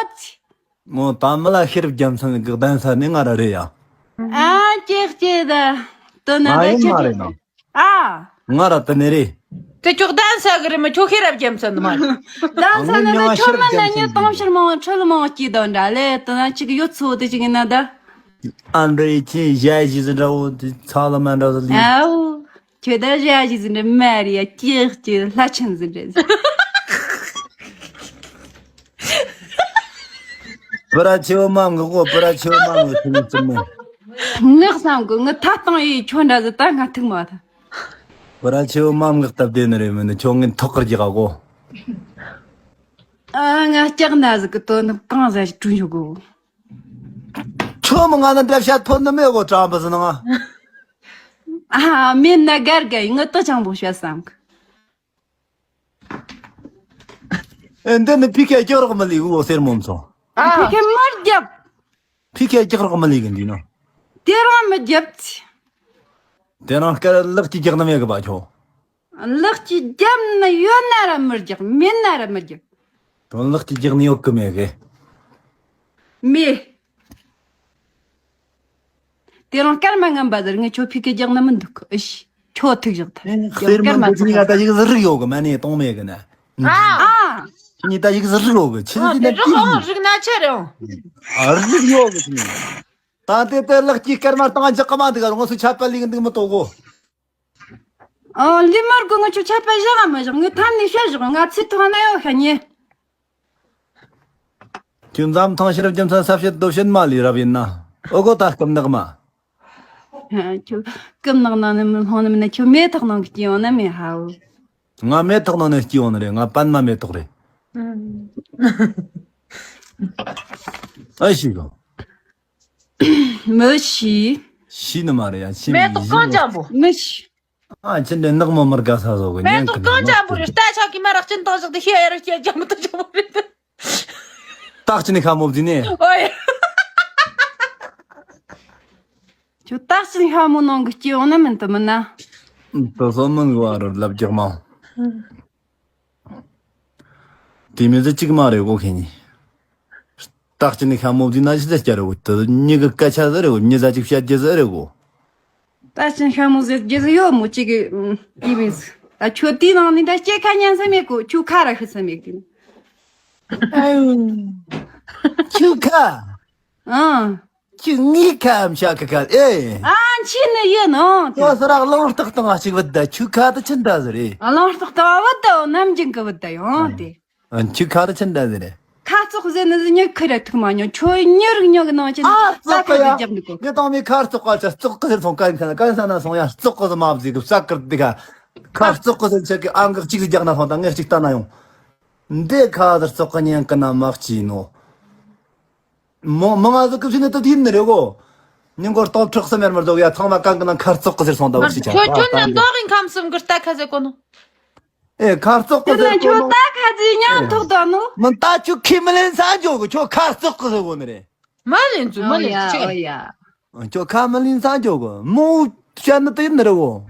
མོ་ད་མི་ལ་ཤེས་རབ་རྒྱལ་མཚན་གི་གདན་ས་ནི་ང་ར་རེད་ཡ། ཨ་ཀྱེ་ཀྱེ་ད། དོ་ན་ང་ད་ཡིན་མ་ཁྱེད་རེད་ན། ཨ། ང་ར་དེ་ནས་རེད། དེ་ཁྱོད་གདན་ས་གི་རེད་མ་ཁྱོད་ཤེས་རབ་རྒྱལ་མཚན་ནི་མ་རེད། གདན་ས་ནི་ད་ཁྱོད་མི་ན་ཉི་སྟོང་ཕྱིར་མང་ཁྲི་ལ་མང་སྐྱིད་དོ་འདྲ་ལེ་དོ་ན་ཅིག་ཡོད་ཚོ་དེ་ཅིག་ཡིན་ན་ད། ཨ་འདྲ་ཡི་ཁྱེད་ཞ་ཞི་ཟི་འདྲ་བོ་དེ་ཚ་ལ་མ་འདྲ་ཟི་ལི། ཨའོ། ཁྱོད་ད་ཞ་ཞི་ཟི་འདྲ་མ་རེད་ཡ་ཀྱེ་ཀྱེ་ལྷ་ཆེན་ཟི་འདྲ་ཟི། སྤུ་ར་ཆེ་བོ་མ་ངུ་གོ་སྤུ་ར་ཆེ་བོ་མ་ངུ་ཁྱེད་ནི་ཙི་མོ། ངག་བསམ་གི་ངི་ཐ་སྟོང་ཡི་ཁྱོད་འདྲ་ཟི་ད་ང་ཐུག་མ་ཐ། བུ་ར་ཆེ་བོ་མམ་ངག་སྟབས་བདེ་ནི་རེད། མི་ནི་ཁྱོད་ངན་ཐོག་གི་རྒྱག་གོ། ཨ་ང་ལྕགས་ན་ཟི་གི་དོན་ནི་གང་ཟ་ཞིག་གྲུ་འཇུག་གོ། ཁྱོད་མི་ང་ནི་འདྲ་བཤད་ཐོན་ནི་མེད་གོ་གྲང་པ་ཟི་ནང་། ཨ་མིན་ན་དགར་དགའ་ཡི་ངི་ཏི་ཆང་པོ་བཤད་བསམ་གི། ཨེ་འདི་ནི་ཕི་ཁའི་སྐྱག་རོགས་མི་ལི་འུ་ཟེར་མོ་མཚོ། ཨ་ཕི་ཁའི་མར་རྒྱབ། ཕི་ཁའི་སྐྱག་རོགས་མི་ལི་གི་འདི་ནོ། དེ་རང་མི་རྒྱབ་ཚི། དེ་རང་སྐར་ལག་གི་རྒྱག་ནི་མེད་གི་པ་ཁྱོ། ལག་གི་རྒྱབ་ནི་ཡོད་ན་ར་མི་རྒྱག་མེད་ན་ར་མི་རྒྱག་དོན་ལག་གི་རྒྱག་ནི་ཡོད་གི་མེད་གི། མེད། དེ་རིང་སྐར་མ་ངན་པ་ཟེར་ངས་ཁྱོད་ཕི་ཁེ་རྒྱག་ནི་མི་འདུག་ཨི་ཤི་ཁྱོད་ཐུག་བཞག་ཐལ། སྟེར་མ་འདི་ཚོ་གཉིས་ཀ་ད་ཡིག་ཟི་རིག་ཡོད་གི་མ་ནས་གཏོང་མེད་གི་ན། ཨ། གཉིས་ད་ཡིག་ཟི་རིག་ཡོད་གི་ཆི་ཟི་ན་དེ་རིག་ཡོད་གི་ཆི་ཟི། ཨ་རིག་ཡོད་གི་ཆི་ཟི། ད་དེ་དེ་ལག་གི་སྐར་མ་བཏང་འཇག་གི་མ་འདུག་ག་ང་ཚོ་ཆད་པ་ལིག་འདུག་མི་གཏོགས་གོ། ཨོ་ལི་མར་གོ་ང་ཆོ་ཆད་པ་བཞག་མ་བཞག་ངས་ཐམ་ནས་བཤད་བཞག་ང་ཚི་ཐོག་ན་ཡོད་ཤ་ཉེ། ཁྱོད་འཛམ་ཐང་ཤེས་རབ་རྒྱུ་མཚན་ས་བཤད་རྡོ་བཤད་མ་ལས་རབ་ཡིན་ན། ཨོ་གོ་ད་སྐུམ་ནག་མ། ཁྱོད་སྐུམ་ནག་ནང་ནས་མི་ལྷོང་ནས་མིན་ན་ཁྱོད་མེ་ཐག་ནང་གི་སྐྱེ་བོ་ན་མེ་ཧའོ། ང་མེ་ཐག་ནང་ནས་སྐྱེ་བོ་ནི་རེད། ང་པན་མ་མེ་ཐག་རེད། ཨ་ཤི་གོ། མི་ཤི། ཤི་ནི་མ་རེད་ཡ། ཤི་མེ་ཏོག་གང་ཅན་པོ། མི་ཤི། ཨ་ཅི་འདྲའི་ནག་མོ་མར་དགའ་ས་བཟོ་གི་མེ་ཉན་ཏོག་གི་གང་ཅན་པོ་རེད། རྟ་ཆག་གི་མ་རག་ཅན་དང་ཞག་དེ་ཤི་ཡ་ར་སྐྱེ་རྒྱ་མི་ཏོག་ཅན་པོ་རེད། སྟག་ཅི་ནི་ཁ་མོ་བཟི་ནི། ཨོ་ཡ། ཁྱོད་སྟག་ཅི་ནི་ཁ་མོ་ནང་གི་སྐྱེ་འོང་ན་མིན་དུ་མིན་ན། དུ་སོ་མིན་གི་བ་རུ་ལབ་རྒྱག་མ། དེ་མི་ཟི་གཅིག་མ་རེད་གོ་ཁེ་ཉི། སྟག་ཅི་ནི་ཤ་མོ་བཟི་ན་ཤི་ཟེར་སྐྱ་རེ་གོ་དུ་མྱི་གི་སྐད་ཆ་ཟེར་རེ་གོ་མྱི་ཟ་ཅིག་བཤད་རྒྱུ་ཟེར་རེ་གོ། སྟག་ཅི་ནི་ཤ་མོ་ཟེར་རྒྱུ་ཟེར་ཡོད་མོ་གཅིག་གི་ཡིན་མིན་ཟི། ད་ཁྱོད་དེའི་ནང་ནི་ད་སྐྱེ་ཁ་ཉན་ས་མེད་གོ་ཁྱོད་ཁ་ར་ཤི་ས་མེད་གི། ཁྱོད་ཁ། ཨང་། ཁྱོད་ངའི་ཁའམ་ཤ་ཁ་ཁ་ཨེ། ཨ་ཁྱི་ནི་ཡིན་ནོ། ཁྱོད་སི་རག་ལོང་སྟག་སྟོང་ང་གཅིག་བུད་ད་ཁྱོད་ཁ་ད་ཆི་འདྲ་ཟི་རེད། ཨ་ལོང་སྟག་སྟོང་བུད་ད་ནམ་རྒྱུན་གི་བུད་ད་ཡོང་དེ། ཨ་ཁྱོད་ཁ་ད་ཆི་འདྲ་ཟི་རེད། ཁ་བཙོག་ཟེར་ནི་ཟི་ཉི་ཁི་ར་ཐུག་མ་མྱོང་ཁྱོད་ཉི་རིག་ཉོ་གི་ནང་ཆེན་ཨ་བཙོག་གི་ཡ། རྒྱབ་འདུག་གོ་ངས་དང་མི་ཁ་བཙོག་ག་ཆ་བཙོག་གི་ཟེར་སོང་ཀན་ཁ་ན་ཀན་ས་ན་སོང་ཡ་བཙོག་གི་ཟི་མ་བཟི་གི་བསག་གི་འདི་ག་ཁ་བཙོག་གི་ཟེར་ཆེ་གི་ཨང་གི་གཅིག་ཟི་རྒྱག་ན་སོང་ད་ངས་གཅིག་ལྟ་ན་ཡོང་། འདི་ཁ་ཟི་བཙོག་གི་ཉན་གི་ན་མ་གཅིག་ནོ། མོ་མོ་ང་ཚོ་སྐུ་ཕྱི་ནས་ཏུ་དེ་ཡིན་ནི་རེད་གོ། ཉིན་གོར་སྟོབས་ཁྲག་སེམས་ཡར་མར་རྫོགས་ཡ་ཚང་མ་གང་གི་ནང་ཁར་བཙོག་གི་ཟེར་སོང་ད་བར་ཞིག་ཆ་ཁྱོད་ཁྱོད་ནས་མདོག་གི་ཁམས་གསུམ་གི་རྟ་ཁ་ཟེར་གོ་ནོ། ཨེ་ཁར་བཙོག་གི་ཁྱོད་ཟེར་ནས་གོ་ཁྱོད་ནོ། རྟ་ཁ་ཟེར་ཉམ་ཐོག་ད་ནོ། མི་རྟ་ཁྱོད་ཁས་མི་ལེན་ས་འཇོག་གི་ཁྱོད་ཁར་བཙོག་གི་ཟེར་གོ་ནི་རེད། མ་ལེན་ཚུ་མ་ཨོ་ལེན་ཡ་ཚུ་ཨོ་ཆེ། ཡ། ཁྱོད་ཁ་མི་ལེན་ས་འཇོག་གི་མོ་བཤད་ནི་དེ་ཡིན་ནི་རེད་གོ།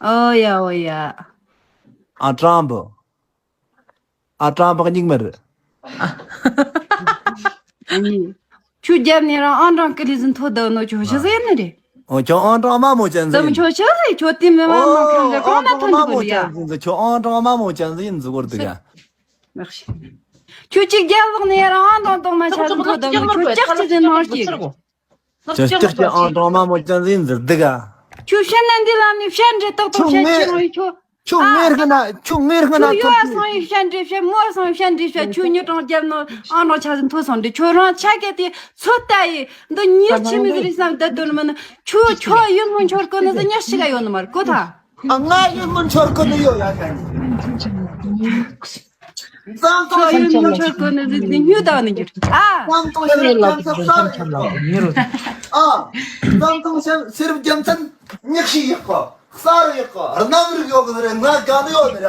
ཨོ་ཡ་ཨོ་ཡ། ཨ་ཀྲང་བུ། ཨ་ཀྲང་བག་སྙིགས་མར། ཨ་ནི། ཁྱོད་རྒྱབ་ནས་རང་ཨང་གྲངས་ཀི་ལི་ཟིན་ཐོ་དོ་ནོ་ཁྱོད་ཤི་ཟེར་ནི་རེད། ཨོ་ཁྱོད་ཨང་གྲངས་དམའ་མོ་ཅན་ཟིན། ཁྱོད་ཤི་ཟེར་ཁྱོད་དེ་མི་མ་མ་ཁང་གི་གོང་ན་ཐོན་འདུག་གི་ཡ། ཁྱོད་ཨང་གྲངས་དམའ་མོ་ཅན་ཟིན་ཟིག་གོ་འདུག་ཡ། ཁྱོད་ཅིག་རྒྱབ་ལོག་ནས་རང་ཨང་གྲངས་དང་མ་ཆ་ཟིན་ཐོ་དོ་ནོ་ཁྱོད་ཅག་ཅིག་ཟིན་ནོ་ཤི། ཅག་ཅག་ཅག་ཨང་གྲངས་དམའ་མོ་ཅན་ཟིན་ཟིག་འདུག་ག་ཁྱོད་བཤད་ན་འདི་ལ་ནི་བཤད་འདྲེ་ཏོག་ཏོག་བཤད་ཁྱོད་ངའི་ཁྱོད་རང་ཡིན་ཁྱོད། ཁྱོད་ངའི་རྐུ་ན་ཁྱོད་ངའི་རྐུ་ན་ཁྱོད་ཡོད་ཐོན་སོང་ཡིན་བཤད་འདྲེ་བཤད་མོ་སོང་ཡིན་བཤད་འདྲེ་བཤད་ཁྱོད་ཉིད་གྲོང་རྒྱབ་ནོ་ཨང་གྲངས་ཆ་ཟིན་ཐོ་སོང་འདྲེ་ཁྱོད་རང་ཆ་གེ་དེ་ཚོད་ལྟ་ཡི་འདི་ཉིད་ཆི་མི་ཟི་རི་སམ་བསྡད་དོན་མིན་ཁྱོད་ཁྱོད་ཡུལ་མོ་འཆོར་གོ་ནི་ཟི་ཉག་ཤི་ག་ཡོད་ནི་མར་གོ་ཐ། ཨ་ང་ཡུལ་མོ་འཆོར་གོ་ནི་ཡོད་ཡ་ཁ་ནི། ཙམ་ཏོང་ཁྱོད་ཡུལ་མོ་འཆོར་གོ་ནི་ཟི་ནི་ཉུ་ད་ནི་འགྱུར་ཨ། ཙམ་ཏོང་ཤེར་ཁམས་ཚབ་ས་རུ་ཡོད་གོ། ཨ། ཙམ་ཏོང་ཤེར་ཤེར་རྒྱུ་མཚན་ཉག་ཤི་ཡོད་གོ། ས་རུ་ཡོད་གོ། རྣམ་རིག་ཡོད་གི་རེད། ང་དགའ་ནི་ཡོད་ནི་ར།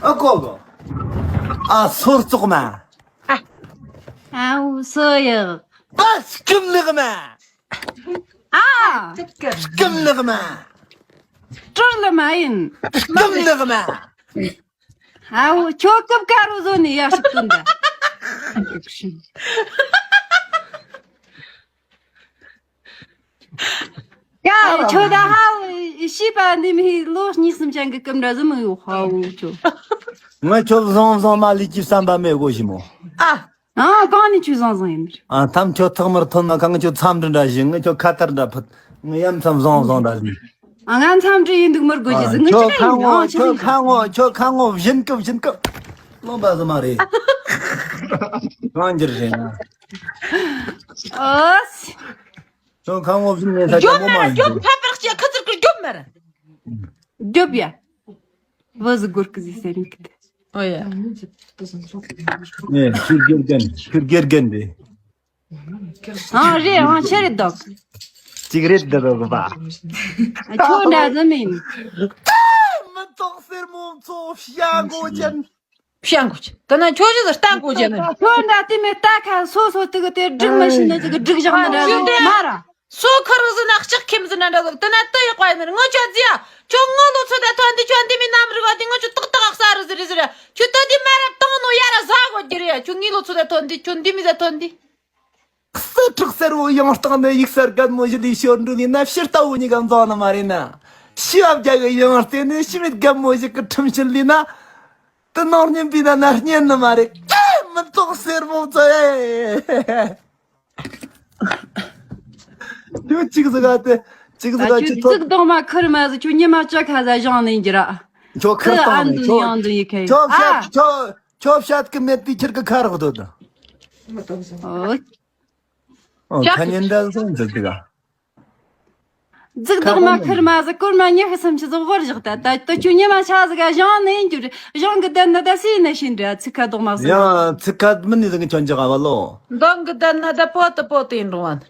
ཨ་གོ་གོ། ཨ་སོར་བཙོག་མ། ཨའུ་སོ་ཡག་པ་སྐུམ་ནག་མ། ཨ། སྐུམ་ནག་མ། སྤྲུལ་ལ་མ་ཡིན། སྐུམ་ནག་མ། ཨའུ་ཁྱོད་སྐུབ་ཀ་རུ་བཟོ་ནི་ཡ་ཞིག་ཏུ་འདའ། ཡ་ཁྱོད་ད་ཧའུ་ཤི་པ་འདི་མི་ལོ་གཉིས་གསུམ་ཅན་གི་སྐུམ་འདྲ་ཟི་མི་ཡོད་ཧའུ་ཁྱོད། ངས་ཁྱོད་བཟང་བཟང་མ་ལུས་ཀྱི་བསམ་པ་མེད་གོ་ཞི་མོ། ཨ། ཨ་གང་ནས་ཁྱོད་བཟང་བཟང་ཡིན། ཨ་ཐམ་ཁྱོད་ཐག་མར་ཐོན་ན་གང་ཁྱོད་མཚམས་འདྲི་འདྲ་བཞིན་ངས་ཁྱོད་ཁ་ཐར་འདྲ་ཕུད་ངས་ཡ་མཚམས་བཟང་བཟང་འདྲ་ཟིན། ཨ་ང་མཚམས་འདྲི་ཡིན་འདུག་མི་དགོས་ཀྱི་ཟིན་ངས་ཁྱོད་ཁ་ངོ་ཁྱོད་ཁ་ངོ་ཁྱོད་ཁ་ངོ་བཞིན་སྐབས་བཞིན་སྐབས་ལོང་པ་ཟི་མ་རེད། གང་འགྱུར་རེད་ན། ཨོ། ཁྱོད་ཁ་ངོ་བཞིན་ནས་ས་ཆ་རྒྱོབ་མོ་མ་མ་ར་ཡིན་རྒྱོབ། ཁ་པར་ཅེ་ཁ་ཚིར་ཀི་རྒྱོབ་མ་ར། རྒྱོབ་ཡ། བུ་ཟི་གོར་ཀི་ཟི་སེ་རིང་ཀི་ཏེ། ཨོ་ཡ། ནས་ཁྱོད་དགེ་རྒན་ཁྱོད་དགེ་རྒན་རེད། ཨང་རེད། ཨང་ཆེ་རེད་འདུག་གཅིག་རེད་འདི་རུ་གི་པ། ཁྱོད་འདྲ་ཟི་མིན། མི་ཐོག་སེར་མོ་མཚོ་བྱ་མགོ་ཅན། བྱ་མགོ་ཅན། ད་ན་ཁྱོད་ཞིག་ལ་རྟ་མགོ་ཅན་ནི། ཁྱོད་འདྲ་དེ་མི་རྟ་ཁ་སོ་སོ་དུ་གི་དེ་སྒྲིག་མི་ཤེས་ན་ཅིག་གི་སྒྲིག་བཞག་ནི་འདྲ་ཟི་མ་ར། སོ་ཁ་རུ་ཟི་ན་ལྕགས་ཁེམ་ཟི་ན་འདྲ་ཟི་དེ་ན་ཏི་ཡག་པ་ཡིན་ནི་ངོ་ཅོ་ཟི་ཡ། ཁྱོད་ངོ་ལོ་ཚོད་ད་ཐོན་དི་ཁྱོད་འདི་མི་རྣམ་རིག་པ་དི་ངོ་ཅོ་ཏག་ཏག་ཨག་ས་རུ་ཟི་རི་ཟི་ར། ཁྱོད་ད་དི་མ་རབ་བཏང་ནོ་ཡ་ར་ཟ་གོ་རྒྱུ་རེད་ཡ། ཁྱོད་ངི་ལོ་ཚོད་ད་ཐོན་དི་ཁྱོད་འདི་མི་ཟ་ཐོན་དི། གསེར་ཁྲག་སེར་བོ་ཡང་སྟེང་ནས་ཡིག་གསར་རྒན་མོ་ཞིག་ལས་ཤོར་འགྲོ་ནི་ན་ཕྱིར་ལྟ་བུ་གཉིས་ཀ་འཛོག་ནི་མ་རེད་ན། ཤི་བ་བརྒྱ་གི་ཡང་སྟེང་ནས་ཤི་མེད་རྒན་མོ་ཞིག་གི་ཁྲིམས་ཤིག་ལས་ན། དེ་ནང་སྙིང་པའི་ན་ན་རྙེད་ནི་མ་རེད། ཀེ་མི་ཐོག་སེར་མོ་ཚོ་ཨེ། ཁྱོད་གཅིག་ཟིག་ག་དེ་གཅིག་ཟིག་ག་ད་ཁྱོད་ཅི་ཐོག་ཙིག་རྡོག་མ་ཁུར་མ་ཟིག་ཁྱོད་ཉི་མ་བཅུ་ཁ་ཟ་བཞེངས་ནས་འགྱུར་ར། ཁྱོད་ཁུར་ཁྱོད་ཨ་བཏང་ནས་འདུ་ཁྱོད་ཡང་འདུ་ཡི་ཁེ་ཁྱོད་ཨ། བཤད་ཁྱོད། ཁྱོད་བཤད་གི་མེད་པའི་ཁྱེར་གི་ཁ་རོག་སྡོད་དང་། ཨོ། ཁྱོད་ཁ་ཉན་འདྲ་སོང་ཟེར་གི་ག་ཙིག་རྡོག་མ་ཁུར་མ་ཟིག་སྐོར་མ་ཉི་ཤུ་སུམ་ཅུ་ཟིག་དབོར་བཞག་ད་ད་ད་ཁྱོད་ཉི་མ་ཆ་ཟིག་ག་བཞེངས་ནས་ཡིན་རྒྱུ་རེད། བཞེངས་གི་བསྡད་ན་ད་སུ་ཡིན་ན་ཤེས་འདྲ་ཚིག་ཁ་རྡོག་མ་ཟིག་ཡང་ཚིག་ཁ་མི་ནི་ཟིག་གི་ཁྱོད་འཇག་ག་བ་ལོ། འདང་གི་བསྡད་ན་ད་པོ་ཏི་པོ་ཏི་ཡིན་རུང་བ།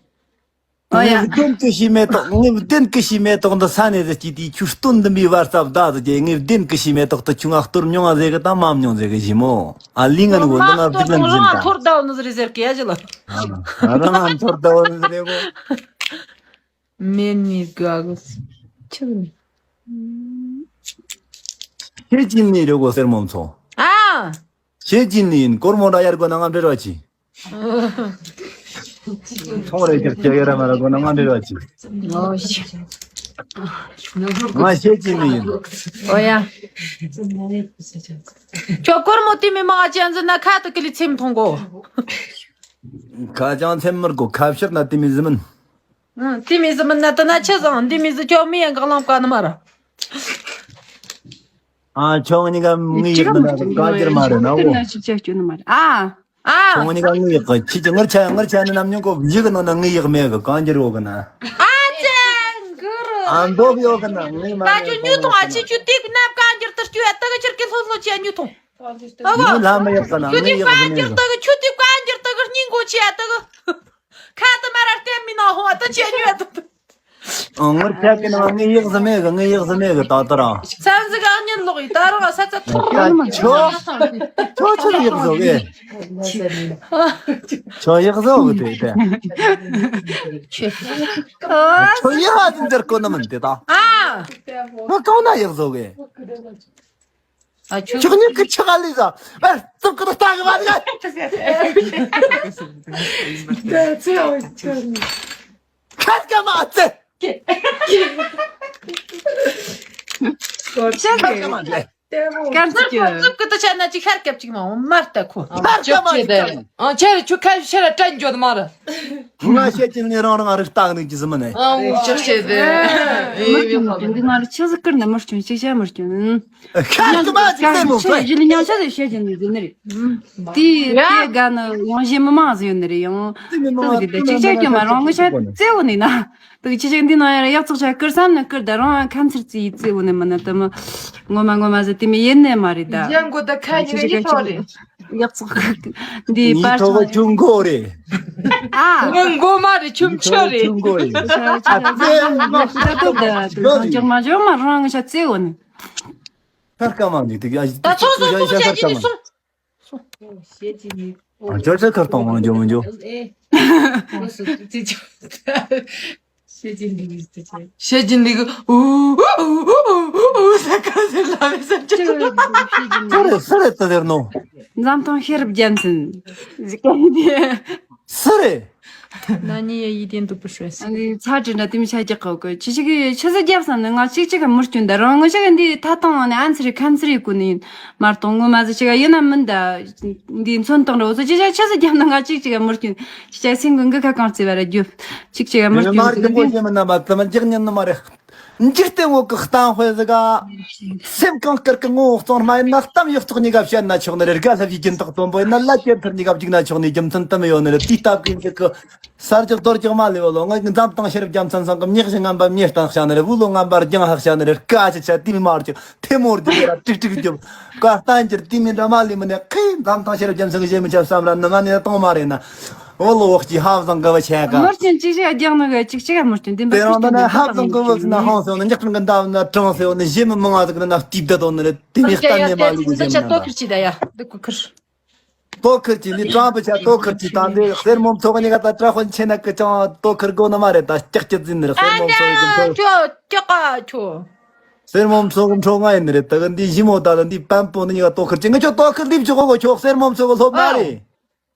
ཨོ་ཡ། ངས་བདེན་གི་ཤི་མེ་ཏོག་ངས་བདེན་གི་ཤི་མེ་ཏོག་འདི་ས་ནས་ཟེར་གྱི་དེའི་ཆུ་སྟོན་འདི་མི་བར་ཙབ་ད་ཟེར་གྱི་ངས་བདེན་གི་ཤི་མེ་ཏོག་ཏུ་ཆུ་ང་གཏོར་མྱོང་ང་ཟེར་གི་ད་མ་མྱོང་ཟེར་གི་ཞི་མོ། ཨ་ལི་ང་ནི་འོ་འདི་ང་སྡུག་ལན་ཟིན་ད། ཐོར་ད་འོ་ནི་ཟེར་ཟེར་གི་ཡ་ཞི་ལ། རང་ང་ཐོར་ད་འོ་ནི་ཟེར་གོ། མེ་ནི་ག་གི་ཆི་ནི། ཤེས་ཀྱི་ནི་རེ་གོ་སེར་མོ་མཚོ། ཨ། ཤེས་ཀྱི་ནི་ཡིན་སྐོར་མོ་འདྲ་ཡར་གོ་ན་ང་འབྲེལ་བ་ཆི། ཐོང་རེ་ཁྱེར་ཁྱེར་ཡོད་ར་མ་ར་གོ་ན་ང་འབྲེལ་བ་ཆི། ང་ཤེས་ཀྱི་ནི་ཡིན། ཨོ་ཡ། ཁྱོད་སྐོར་མོ་དེ་མི་མང་ཅན་ཟིན་ན་ཁ་དུ་ཀི་ལི་ཚེམ་ཐོང་གོ། ཁ་ཅང་ཚེམ་མར་གོ་ཁ་ཕྱིར་ན་དེ་མི་ཟི་མིན། དེ་མི་ཟི་མིན་ན་དེ་ན་ཆི་ཟང་དེ་མི་ཟི་ཁྱོད་མི་ཡང་གང་ལམ་ག་ནི་མ་ར། ཨ་ཁྱོད་གཉིས་ཀ་མི་ཡིག་མི་ན་ག་རྒྱུ་མ་རེད་ན་འོ། ཅི་ཅི་སྐྱོན་མ་རེད་ཨ། ཨ། ཁྱོད་གཉིས་ཀ་ངི་ཡག་གི་ཁྱི་ཅི་ངར་ཆ་ངར་ཆ་ནི་ནམ་ཉུང་གོ་བཞི་གི་ནང་ན་ངི་ཡག་མེད་གི་གང་འགྱུར་འོ་གི་ན། ཨ་ཅེ། གུ་རུ། ཨ་མདོག་ཡོད་གི་ན་ངི་མ་ད་ཁྱོད་ཉུ་ཐོང་ཨ་ཅི་ཁྱོད་དེ་ནབ་གང་འགྱུར་དུ་སྐྱོ་ཡ་ད་གི་ཁྱེར་གི་ལྷོད་ལྷོད་ཅེ་ཉུ་ཐོང་། ཨ་གོ། ལྷ་མི་ཡག་གི་ན་ཁྱོད་ངི་དེ་ཡག་གང་མེད་འགྱུར་གི། ད་གི་ཁྱོད་དེ་གང་འགྱུར་ད་གི་སྙིང་གོ་ཅེ་ཡ་ད་གི། ཁ་ཏི་མ་ར་བསྟན་མི་ནང་ཧོ་ཨ་ཏི་ཆེ་ཉུ་ཨ་ཏི། ཨ་ངར་ཆ་གི་ནང་ངའི་ཡག་ཟི་མེད་གི་ངའི་ཡག་ཟི་མེད་གི་ད་ལྟ་རང་། ས་འཛི་ག་ཉིན་ལོག་ཡི་ད་རང་ས་ཚ་ཐོག་ཡང་མ་ཁྱོ། ཁྱོ་ཆི་ཡག་ཟོ་གི། ཁྱོ་ཡག་ཟོ་གི་དེ་དེ། ཁྱོ་ཡག་ཧ་ཅང་འདིར་གོ་ན་མིན་དེ་ད། ཨ། ཁྱོ་གང་ན་ཡག་ཟོ་གི། ཨ་ཁྱོད། ཁྱོད་ཉིད་ཀྱི་ཆི་ག་ལི་ཟ། ཨེ་ཙུབ་ཀི་ད་ལྟ་གི་བ་ལི་ག་ཁ་སྐད་མ་ཙེ། ཁ་སྐད་མ་ཙེ། སྐམ་ཙི་ཀྱི། ཙུབ་ཀི་ད་ཆ་ན་ཅི་ཤར་སྐབས་ཅིག་མ་འོང་མར་ལྟ་ཁོ། ཤར་སྐམ་མ་ཙེ། ཨ་ཁྱེད་ཁྱོད་ཁ་ཤར་ལ་བྲན་འཇོག་མ་ར། ང་བཤད་ཀྱི་ནི་རང་རང་རིག་རྟགས་ནི་ཅི་ཟི་མ་ནས། ཨ་འུ་ཅག་བཤད་དེ། ཨེ་མི་ཁྱོད་འདི་ང་ར་ཆི་ཟིག་ཀིར་ནི་མི་སྐྱོན་ཅིག་བྱ་མི་སྐྱོན། ཁ་ཁ་མ་ཅིག་ལས་མོ་ཆེ་ཕེ། ཞི་ལི་ཉང་ཆ་ཟིག་བཤད་ཀྱི་ནི་ཟི་ནི་རེད། དེ་དེ་དགའ་ནི་ཡང་གཞན་མི་མང་ཟི་ཡོད་ནི་རེད་ཡང་། དེ་མི་མང་ཟི་ཟི་ཅིག་ཅིག་ཀྱང་མ་རང་ངི་ཆ་བཙལ་བོ་ནི་ན། དེ་ཆི་ཅིག་འདི་ནང་ཡང་ཡག་ཚོགས་ཆ་ཀིར་བསམ་ནི་ཀིར་ད་རང་ཁ་མཚར་ཙི་ཡི་བཙལ་བོ་ནི་མི་ན་དེ་མི་ངོ་མ་ངོ་མ་ཟི་དེ་མི་ཡིན་ནི་མ་རེད་ད། ཡང་གོ་ད་ཁ་ཉིན་ཡི་ཐོག་རེད། ཡག་ཚོགས་འདི་ཉིས་པར་ཐོག་ཆུང་མགོ་རེད། ཨ། ངོ་མགོ་མ་རེད་ཆུང་ཆུང་རེད། ཆུང་མགོ་རེད། ཆ་ཆ་ཆ་ཆ་ཆ་ཆ་ཆ་ཆ་ཆ་ཆ་མ་རང་ང་ཆ་བཙལ་བོ་ནི། ཁར་ཀ་མ་འདི་དེ་ཡ། ད་ཚོ་ཚོ་ཚོ་ཡ་ཡ་ཁར་ཀ་མ་འདི། ཨ་ཅོ་ཅོ་ཁར་གཏོང་མང་ཇོ་མང་ཇོ། བཤད་ཀྱིན་འདུག་ཟེར་ཏེ་བཤད། བཤད་ཀྱིན་འདུག་ཨུ་ཨུ་ཨུ་ཨུ་ཨུ་ཟེར་ག་ཟེར་ལ་བས་ཟེར་ཅི། སུ་རེད་སུ་རེད་ད་ཟེར་ནོ། འཛམ་ཐང་ཤེས་རབ་རྒྱལ་མཚན་ཟེར་ག་ཡིན་ཏེ། སུ་རེད། ན་ནི་ཡ་ཡིད་བརྟན་སྟུག་པོ་ཤོད་ཟེར། ཨ་ནི་ཚ་དྲི་འདྲ་དེ་མི་ཆ་རྒྱག་གོ་གི་ཆི་ཆི་གི་ཆི་ཟིག་རྒྱབ་བསམ་ནི་ང་གཅིག་གཅིག་ག་མུར་སྐྱོན་ད་རང་ངོ་ཞིག་འདི་ཐ་ཐང་ནི་ཨན་ཚི་རི་ཁན་ཚི་རི་གོ་ནི་ཡིན། མར་གཏོང་ངོ་མ་ཟི་ཆི་ག་ཡིན་ན་མིན་ད། འདི་མཚོན་བཏང་རོགས་ཚོ་ཅི་བྱ་ཆི་ཟིག་རྒྱབ་ན་ང་གཅིག་གཅིག་ག་མུར་སྐྱོན། ཅི་བྱ་སེང་གི་འགི་ཁ་གང་རྩི་བ་ར་རྒྱུ། གཅིག་གཅིག་ག་མུར་སྐྱོན་མར་གི་ཟི་གི་མགོ་ཤེས་མི་ན་མ་ཙམ་རྒྱག་ཉན་ནི་མ་རེད། འཇིག་རྟེན་འོག་གི་གཏམ་དཔེ་ཟིག་ག་སེམས་གང་དཀར་གི་ངོ་བོ་གཙང་མ་ཡིན་ན། གཏམ་ཡོད་ཚོགས་གཉིས་ཀ་བཤད་ན་ཆོག་ནི་རེད། དགའ་སླ་བའི་སྦྱིན་བདག་དོན་པོ་ཡིན་ན། ལ་སྐྱེ་ཐུར་གཉིས་ཀ་བརྒྱུགས་ན་ཆོག་ནི་རྒྱུ་མཚན་དུ་མི་ཡོད་ནི་རེད། དེའི་སྟབས་ཀྱིས་འཇིག་གི་ས་རྒྱག་རྡོ་རྒྱག་མ་ལས་བུ་ལོ། ང་འཛམ་ཐང་ཤེས་རབ་རྒྱལ་མཚན་ཚང་གི་མྱིག་བཞི་ངན་པ་མྱེ་སྟག་བྱ་ནི་རེད། བུ་ལོ་ངན་པ་རྒྱང་ཧག་བྱ་ནི་རེད། དཀའ་ཆེ་ཆ་དེ་མི་མ་རྒྱུ་ཐེ་མོ་རྒྱུ་ར་ཀྲིག་ཀྲིག་རྒྱུ་ཀ་སྟན་འགྱུར་དེ་མི་འདྲ་མ་ལས་མི་ནས། ཁེ་འཛམ་ཐང་ཤེས་རབ་རྒྱལ་མཚན་གི་བཞེས་མི་ཆབ་བསམ་ར་ནི་མ་ནས་གཏོང་མ་རེད་ན། བུ་ལོ་འོག་གི་ཧབ་བཟང་གི་བུ་ཆེ་ག་མོར་ཅན་ཅིག་ཅིག་རྒྱག་ནི་གི་ཅིག་ཅིག་མོར་ཅན་དེ་འདྲ་དེ་རང་ད་ན་ཧབ་བཟང་གི་བུ་ཟིན་ན་ཧང་སེ་ཡོང་ནི། ཉག་ཕྲན་གི་འདབ་ན་གྲང་སེ་ཡོང་ནི། བཞེས་མི་མང་བ་ཟིག་ན་ན་སྟིབ་བསྡད་དོ་ནི་རེད། དེ་མི་གཏན་ནས་མ་ལུས་གི་བཞེས་མི་རྣམ་པ། ཏོ་ཁིར་ཅི་ད་ཡ་འདི་ཀུ་ཁིར། ཏོ་ཁིར་ཅི་ནི་ཀྲང་པུ་ཆ་ཏོ་ཁིར་ཅི་དང་དེ་གསེར་མོ་མཚོ་གི་གཉིས་ཀ་ད་ཏྲ་ཧོན་ཆེ་ན་གི་ཅང་ཏོ་ཁིར་དགོ་ནི་མ་རེད། ད་སྐྱག་སྐྱག་ཟིན་ནི་རེད། གསེར་མོ་མཚོ་གི་མཚོ། ཁྱོ་ཁྱོ་ཀ་ཁྱོ། གསེར་མོ་མཚོ་གི་མཚོ་ང་ཡིན་ནི་རེད། ད་གི་འདི་ཞི་མོ་ད་ད་འདི་པན་པོ་ནི་གཉིས་ཀ་ཏོ་ཁིར་ཅི། ངི་ཁྱོ་ཏོ་ཁིར་ལིབ་ཅི་གོ་གོ། ཁྱོ་གསེར་མོ་མཚོ་གི་སློབ་མ་རེད།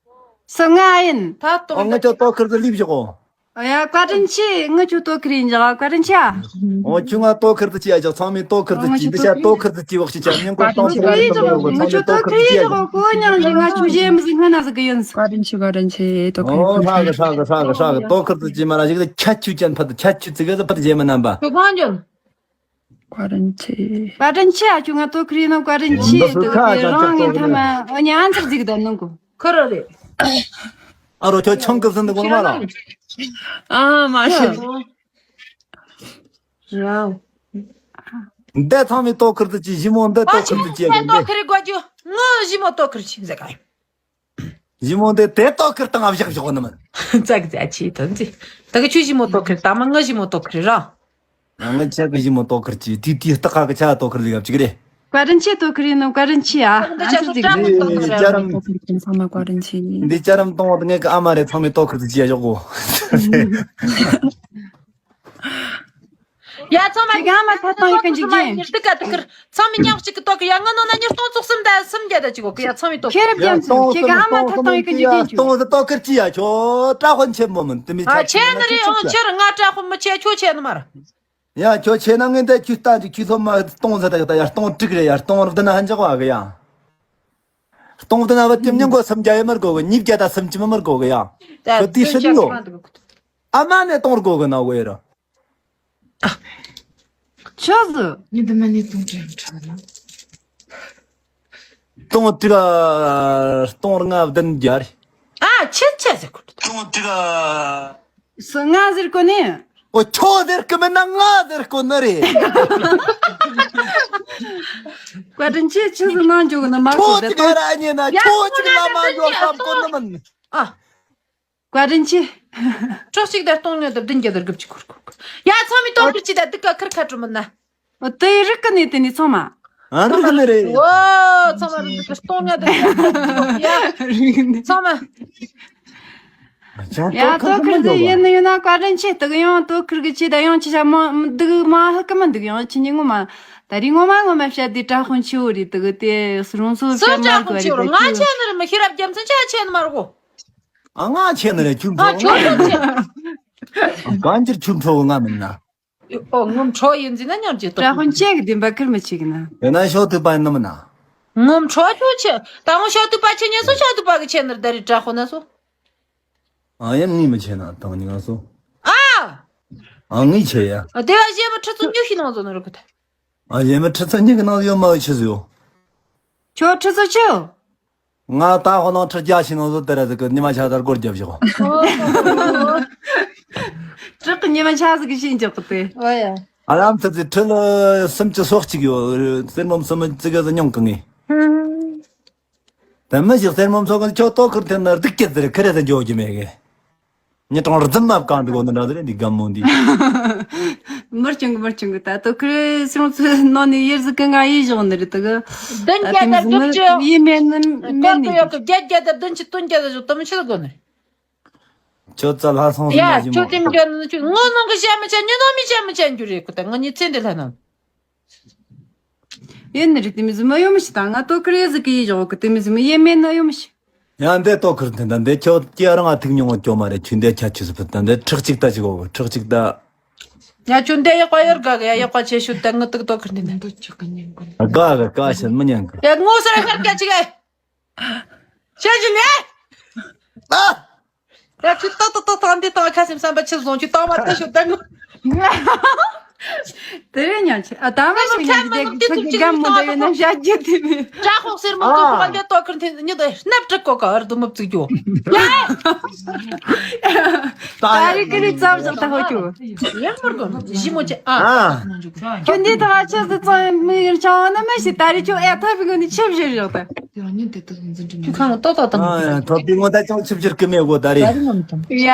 སུ་ང་ཡིན། ད་ཨོ་ཏོ་ང་ཅོ་ཏོ་ཁིར་དུ་ལིབ་ཞོག་གོ། ཨ་ཡ་བཀའ་དྲིན་ཆེ། ང་ཅོ་ཏོ་ཁིར་ཡིན་ཅག་བཀའ་དྲིན་ཆེ་ཨ། ཨོ་ཁྱོད་ང་ཏོ་ཁིར་དུ་ཅི་ཡ་ཅག་ཚང་མས་ཏོ་ཁིར་དུ་ཅི། འདི་ཤ་ཏོ་ཁིར་དུ་ཅི་བག་ཤི་ཅག་ཉིན་གོ་ཏོ་ཁིར་དུ་ཅི་ཡ་ཅག་ང་ཅོ་ཏོ་ཁིར་ཡིན་ཅག་གོ་ཉང་ཞིག་ང་ཆུ་ཞེ་མི་ཟིག་སྔ་ན་ཟིག་གི་ཡིན། བཀའ་དྲིན་ཆེ། བཀའ་དྲིན་ཆེ། ཏོ་ཁིར། ཨོ་ཧྲ་གི་ཧྲ་གི་ཧྲ་གི་ཧྲ་གི། ཏོ་ཁིར་དུ་ཅི་མ་ར་ཞིག་ལ་ཁྱད་ཆུ་ཅན་ཕ་དུ་ཁྱད་ཆུ་ཙི་གི་ཟི་ཕ་དུ་ཞེ་མི་རྣམ་པ། ཁྱོད་གང་ཅོ། བཀའ་དྲིན་ཆེ། བཀའ་དྲིན་ཆེ་ཨ། ཁྱོད་ང་ཏོ་ཁིར་ཡིན་ནོ་བཀའ་དྲིན་ཆེ། འདི་སུ་ཁ་དེ་ཡང་རང་ཅག་ངན་ཐ་མ་ཨ་ཉི་ཨ་ཚར་ཟིག་ད་ནང་གོ། ཁོ་རོ་རེད། ཨ་རོ་ཁྱོད་ཆང་གི་ཟིན་འདུག་གོ་མ་ར། ཨ་མ་ཤི། ཡའོ། འདི་ཚང་མས་ཏོ་ཁིར་དུ་ཅི། ཞི་མོ་འདི་ཏོ་ཁིར་དུ་ཅི་ཡ་གི་འདི། ཏོ་ཁིར་དགོས་རྒྱུ་ངོ་ཞི་མོ་ཏོ་ཁིར་ཅི་ཟེར་ག་ཡིན། ཞི་མོ་འདི་དེ་ཏོ་ཁིར་དང་ཨ་བཞག་བཞག་ནི་མིན། ཙག་ཙག་ཆེ་དོན་ཙི། ད་གི་ཆུ་ཞི་མོ་ཏོ་ཁིར་དང་མ་ང་ཞི་མོ་ཏོ་ཁིར་ར། ང་ཆ་གི་ཞི་མོ་ཏོ་ཁིར་ཅི་དེ་དེ་སྟག་ཁ་གི་ཆ་ཏོ་ཁིར་ལི་གབ་ཅིག་རེད། བཀའ་དྲིན་ཆེ། ཏོ་ཁིར་ཡིན་ནོ་བཀའ་དྲིན་ཆེ་ཨ། འདི་ཅག་སུ་ཀྲང་མོ་ཏོ་ཁིར་ར། ཏོ་ཁིར་ཚང་མ་བཀའ་དྲིན་ཆེ། འདི་ཅ་རམ་གཏོང་བ་དེ་ངས་གི་ཨ་མ་རེད། ཚང་མས་ཏོ་ཁིར་དུ་ཅི་ཡ་ཞོག་གོ། ཡ་ཚང་མ་ཁྱེད་ཀྱི་ཨ་མ་ཐ་ཐང་ཡི་ཀ་འཇིག་རྟེན་ག་ཏུ་ཁིར་ཚང་མ་མཉམ་གཅིག་གི་ཏོ་ཁིར་ཡ། ང་ནོ་ན་ཉིས་སྟོང་བཅུ་གསུམ་དང་སུམ་བརྒྱ་དང་གཅིག་གོ་གི་ཡ། ཚང་མའི་ཏོ་ཁིར། ཁྱེད་ཀྱི་ཨ་མ་ཐ་ཐང་ཡི་ཀ་འཇིག་རྟེན་ཅོ། སྟོང་ཟི་ཏོ་ཁིར་ཅི་ཡ་ཁྱོ་ཏྲ་ཧོན་ཆེན་མོ་མིན་དེ་མི་ཆ་ཆེ་ནི་རེད། ཨོ་ཁྱེར་ང་ཏྲ་ཧོན་མི་ཆེ་ཁྱོ་ཆེ་ནི་མ་ར། ཡ་ཁྱོ་ཆེ་ན་ངས་འདི་ཁྱོད་ལྟ་ཅིག་ཁྱོད་སློབ་མ་སྟོང་ཟི་ད་ཡོད་ད་ཡ། སྟོང་དྲུག་རེད་ཡ། སྟོང་རུ་དེ་ན་ཧན་ཅག་བ་གི་ཡ། སྟོང་དེ་ན་བ་ཅི་མྱང་གོ་སུམ་བརྒྱ་ཡི་མར་གོ་གི། ཉིས་བརྒྱ་དང་སུམ་ཅུ་མི་མར་གོ་གི་ཡ། ད་ཁྱོད་དེ་ཤི་ནོ། ཨ་མ་ནས་གཏོང་དགོས་གི་ན་འོས་ར། ཆོག་ཟི། ཉི་ཟླ་མ་ནས་གཏོང་དྲན་ཁྲ་ན། གཏོང་དྲི་ག་གཏོང་ལྔ་བདུན་བརྒྱ་རེད། ཨ་ཆེ་ཆེ་ཟེར་གོ། གཏོང་དྲི་ག་སུ་ང་ཟེར་གོ་ནི། ཨོ་ཁྱོད་ཟེར་གི་མིན་ན་ང་ཟེར་གོ་ནི་རེད། བཀའ་དྲིན་ཆེ། ཆི་ཟི་ནང་འཇོག་ནི་མ་གོ། ཁྱོད་ཅིག་ར་ཉེ་ན་ཁྱོད་ཅིག་ལ་མ་འཇོག་བསམ་གོ་ནི་མིན། ཨ། བཀའ་དྲིན་ཆེ། ཁྲག་གཅིག་དང་སྟོང་ཉིས་དང་བདུན་བརྒྱ་དང་དགུ་བཅུ་གོ་གོ། ཡ་ཚང་མས་ཏོ་ཁིར་ཅི་དང་དུ་ཀ་ཁིར་ཁ་གྲུ་མིན་ན། ཨོ་དེ་རིག་གི་ནས་དེ་ནས་ཚང་མ། ཨ་རིག་གི་ནས་རེད། ཨོ་ཚང་མ་རིག་གི་སྟོང་ཉིས་དང་བདུན་བརྒྱ་དང་དགུ་བཅུ་གོ་གོ། ཡ་རིག་གི་ནས་ཚང་མ། ཡ་ཏོ་ཁིར་དེ་ཡིན་ནི་ཡིན་ན་བཀའ་དྲིན་ཆེ། དུ་གི་ཡང་ཏོ་ཁིར་གི་ཆེ་ད་ཡང་ཆི་ཆ་མ་འདུག་མ་ཧ་གི་མ་འདུག་ཡང་ཆི་ཉི་ངོ་མ། ད་རིང་ངོ་མ་ངོ་མ་བཤད་དེ་ཏྲ་ཧོན་ཆི་བོ་རེད། དུ་གི་དེ་རུང་སོ་བཤད་མ་གི་རེད། ང་ཆེ་ནི་རེད་མི་ཤེས་རབ་རྒྱལ་མཚན་ཆ་ཆེ་ནི་མ་རེད་གོ། ཨ་ང་ཆེ་ནི་རེད། ཁྱོད་ཨ་ཁྲོ་ཁྱོད་ཆེ། གང་ཅིར་ཁྱོད་ཁྲོ་ང་མིན་ན། ཨོ་ངོམ་ཁྲོ་ཡིན་ཟིན་ན་ཉོར་གྱི་ཏོ། ཏྲ་ཧོན་ཆེ་གི་དེ་འབའ་ཁིར་མི་ཆེ་གི་ན། དེ་ན་ཤོ་ཐུབ་པ་ཡིན་ནམ་ན། ངོམ་ཁྲོ་ཁྱོད་ཆེ། ད་ངོ་ཤོ་ཐུབ་པ་ཆེ་ཉེ་སོ་ཤོ་ཐུབ་པ་གི་ཆེ་ནི་རེད། ད་རི་ཏྲ་ཧོན་ན་སོ། ཨ་ཡིན་ངས་མི་ཆེ་ན་དང་ནི་ང་སོ། ཨ། ཨ་ངས་ཆེ་ཡ། ཨ་དེ་བ་གཞས་མ་ཁྲི་ཚོ་ཉི་ཤུ་ནང་ཚོ་ནི་རུ་གི་ད། ཨ་གཞས་མ་ཁྲི་ཚོ་ཉི་གི་ནང་ཡོད་མ་ཆི་ཟིག་ཡོད། ཁྱོད་ཁྲི་ཚོ་ཆི་ཡོད། ང་ད་ཧོ་ནང་ཁྲི་བརྒྱ་ཞིག་ནང་ཚོ་དེ་ར་ཟིག་གི་ཉི་མ་ཆ་དར་སྒོར་རྒྱབ་བཞག་ཁྲི་གི་ཉི་མ་ཆ་ཟིག་གི་ཤིན་རྒྱག་གི་དེ། ཨོ་ཡ། ཨ་ལམ་ཚི་ཚི་ཁྲི་ལ་སུམ་ཅུ་སོ་གཅིག་ཡོད། སེར་མོམ་སུམ་ཅུ་གི་ཟི་མྱོང་གི་ངས། དེ་མི་ཞིག་སེར་མོམ་སོ་གི་ཁྱོད་ཏོ་ཁུར་ཐེན་ན་སྡུག་སྐྱེད་ཟེར་ཁི་རེ་ཟེར་འཇོག་རྒྱུ་མེད་གི། ཉི་གྲངས་རྫུན་མ་བཀང་འདུག་གོ་ནི་འདྲ་ཟེར་འདི་སྒམ་མོ་འདི། མར་ཆུང་གི་མར་ཆུང་གི་ད་ཏོ་ཁུར་སེར་མོམ་སོ་ནང་ནས་ཡེར་ཟིག་གི་ང་ཡིས་བཞག་ནི་རེད་དུ་གི། བདུན་བརྒྱ་དང་བདུན་ཅུ། ཡིས་མེད་ནི་མེད་ནི། ཡོད་གི་བརྒྱད་བརྒྱ་དང་བདུན་ཅུ་དོན་བརྒྱ་དང་བཞི་དུ་མི་ཆེ་གོ་ནི། ཁྱོད་ཙ་ལྷ་སོང་ཟིན་ན་ཡ་ཞིམ་ཁྱོད་མོ། དེ་འཇོན་ནི་ཁྱོད་ངོ་ནང་གི་བཤད་མི་བྱ་ཉི་ནང་མི་བཤད་མི་བྱ་འགྱུར་རེད་གོ། ད་ང་ཉི་ཚེ་འདི་ལྷ་ནང་། ཡིན་ནི་རེད། དེ་མི་ཟིན་མ་ཡོང་མི་ཤི་ད་ང་ཏོ་ཁུར་ཡེ་ཟིག་གི་ཡིས་བཞག་གི་དེ་མི་ཟིན་མི་ཡེ་མེད་ན་ཡོང་མི་ཤི། ཡང་འདི་ཏོ་ཁུར་འདི་འདི་འདི་ཁྱོད་ཀྱི་རང་ང་ཐུག་མྱོང་བ་ཅོ་མ་རེད། ཁྱོད་འདི་ཁྱད་ཆོས་སུ་ཕུད་ད་འདི་ཁྲག་གཅིག་ད་ཅིག་གོ་ཁྲག་གཅིག་ད། ཡ་ཁྱོད་འདི་ཡག་པ་ཡོད་དགའ་གི་ཡ་ཡག་པ་ཆེ་ཤོས་ད་ང་ཏུག་ཏོ་ཁུར་འདི་འདི། དགའ་གི་དགའ་ཤེས་མི་ཉན་གི། ཡ་ངོ་སར་ཤར་སྐྱ་ཅིག་ཨེ། ཤ་ཞིག་ནས། ཨ། ཡ་ཁྱོད་ཏག་ཏག་ཏག་ཏག་འདི་ཏང་ཁ་སེམས་བསམ་པ་ཆེ་བཟུང་ཁྱོད་ཏང་མ་ཏེ་ཤོད་ད་ངུ། དེ་རེད་ཉག་ཆེ། ཨ། ད་མ་ཤོད་ཉག་ཆེ། དེ་ཁ་གི་གམ་མོ་འདྲ་ཡོད་ན་བཞག་རྒྱུ་དེ་མེད། དྲ་ཧོག་སེར་མོ་ཨ། ཁོ་ཁོ་ག་ལ་ཏོ་ཁུར་འཐེན་ཉི་ཟླ་སྣབས་དྲུག་གོ་ག་ཨར་དུ་མི་བཙུགས་རྒྱུ། ད་རེ་ཀི་རེ་ཙབ་ཙབ་ད་ཧོ་ཅུ། ཡར་མར་གོ་ཞི་མོ་ཆེ་ཨ། ཨ། ཁྱོད་འདི་ཐ་ཆ་ཟི་ཙང་མི་ཡར་ཆང་ན་མ་ཤི། ད་རེ་ཁྱོད་ཨེ་ཐ་བི་གོ་ནི་ཆབ་བཞིར་ཡོད་ད། ཁྱོད་ཁང་ལ་ཏོ་ཏོ་དང་། ཨ། ཐོབ་པའི་ངོ་ད་ཅང་ཆབ་བཞིར་ཀི་མེད་གོ་ད་རེ། ད་རེ་ངོ་མི་དང་། ཡ།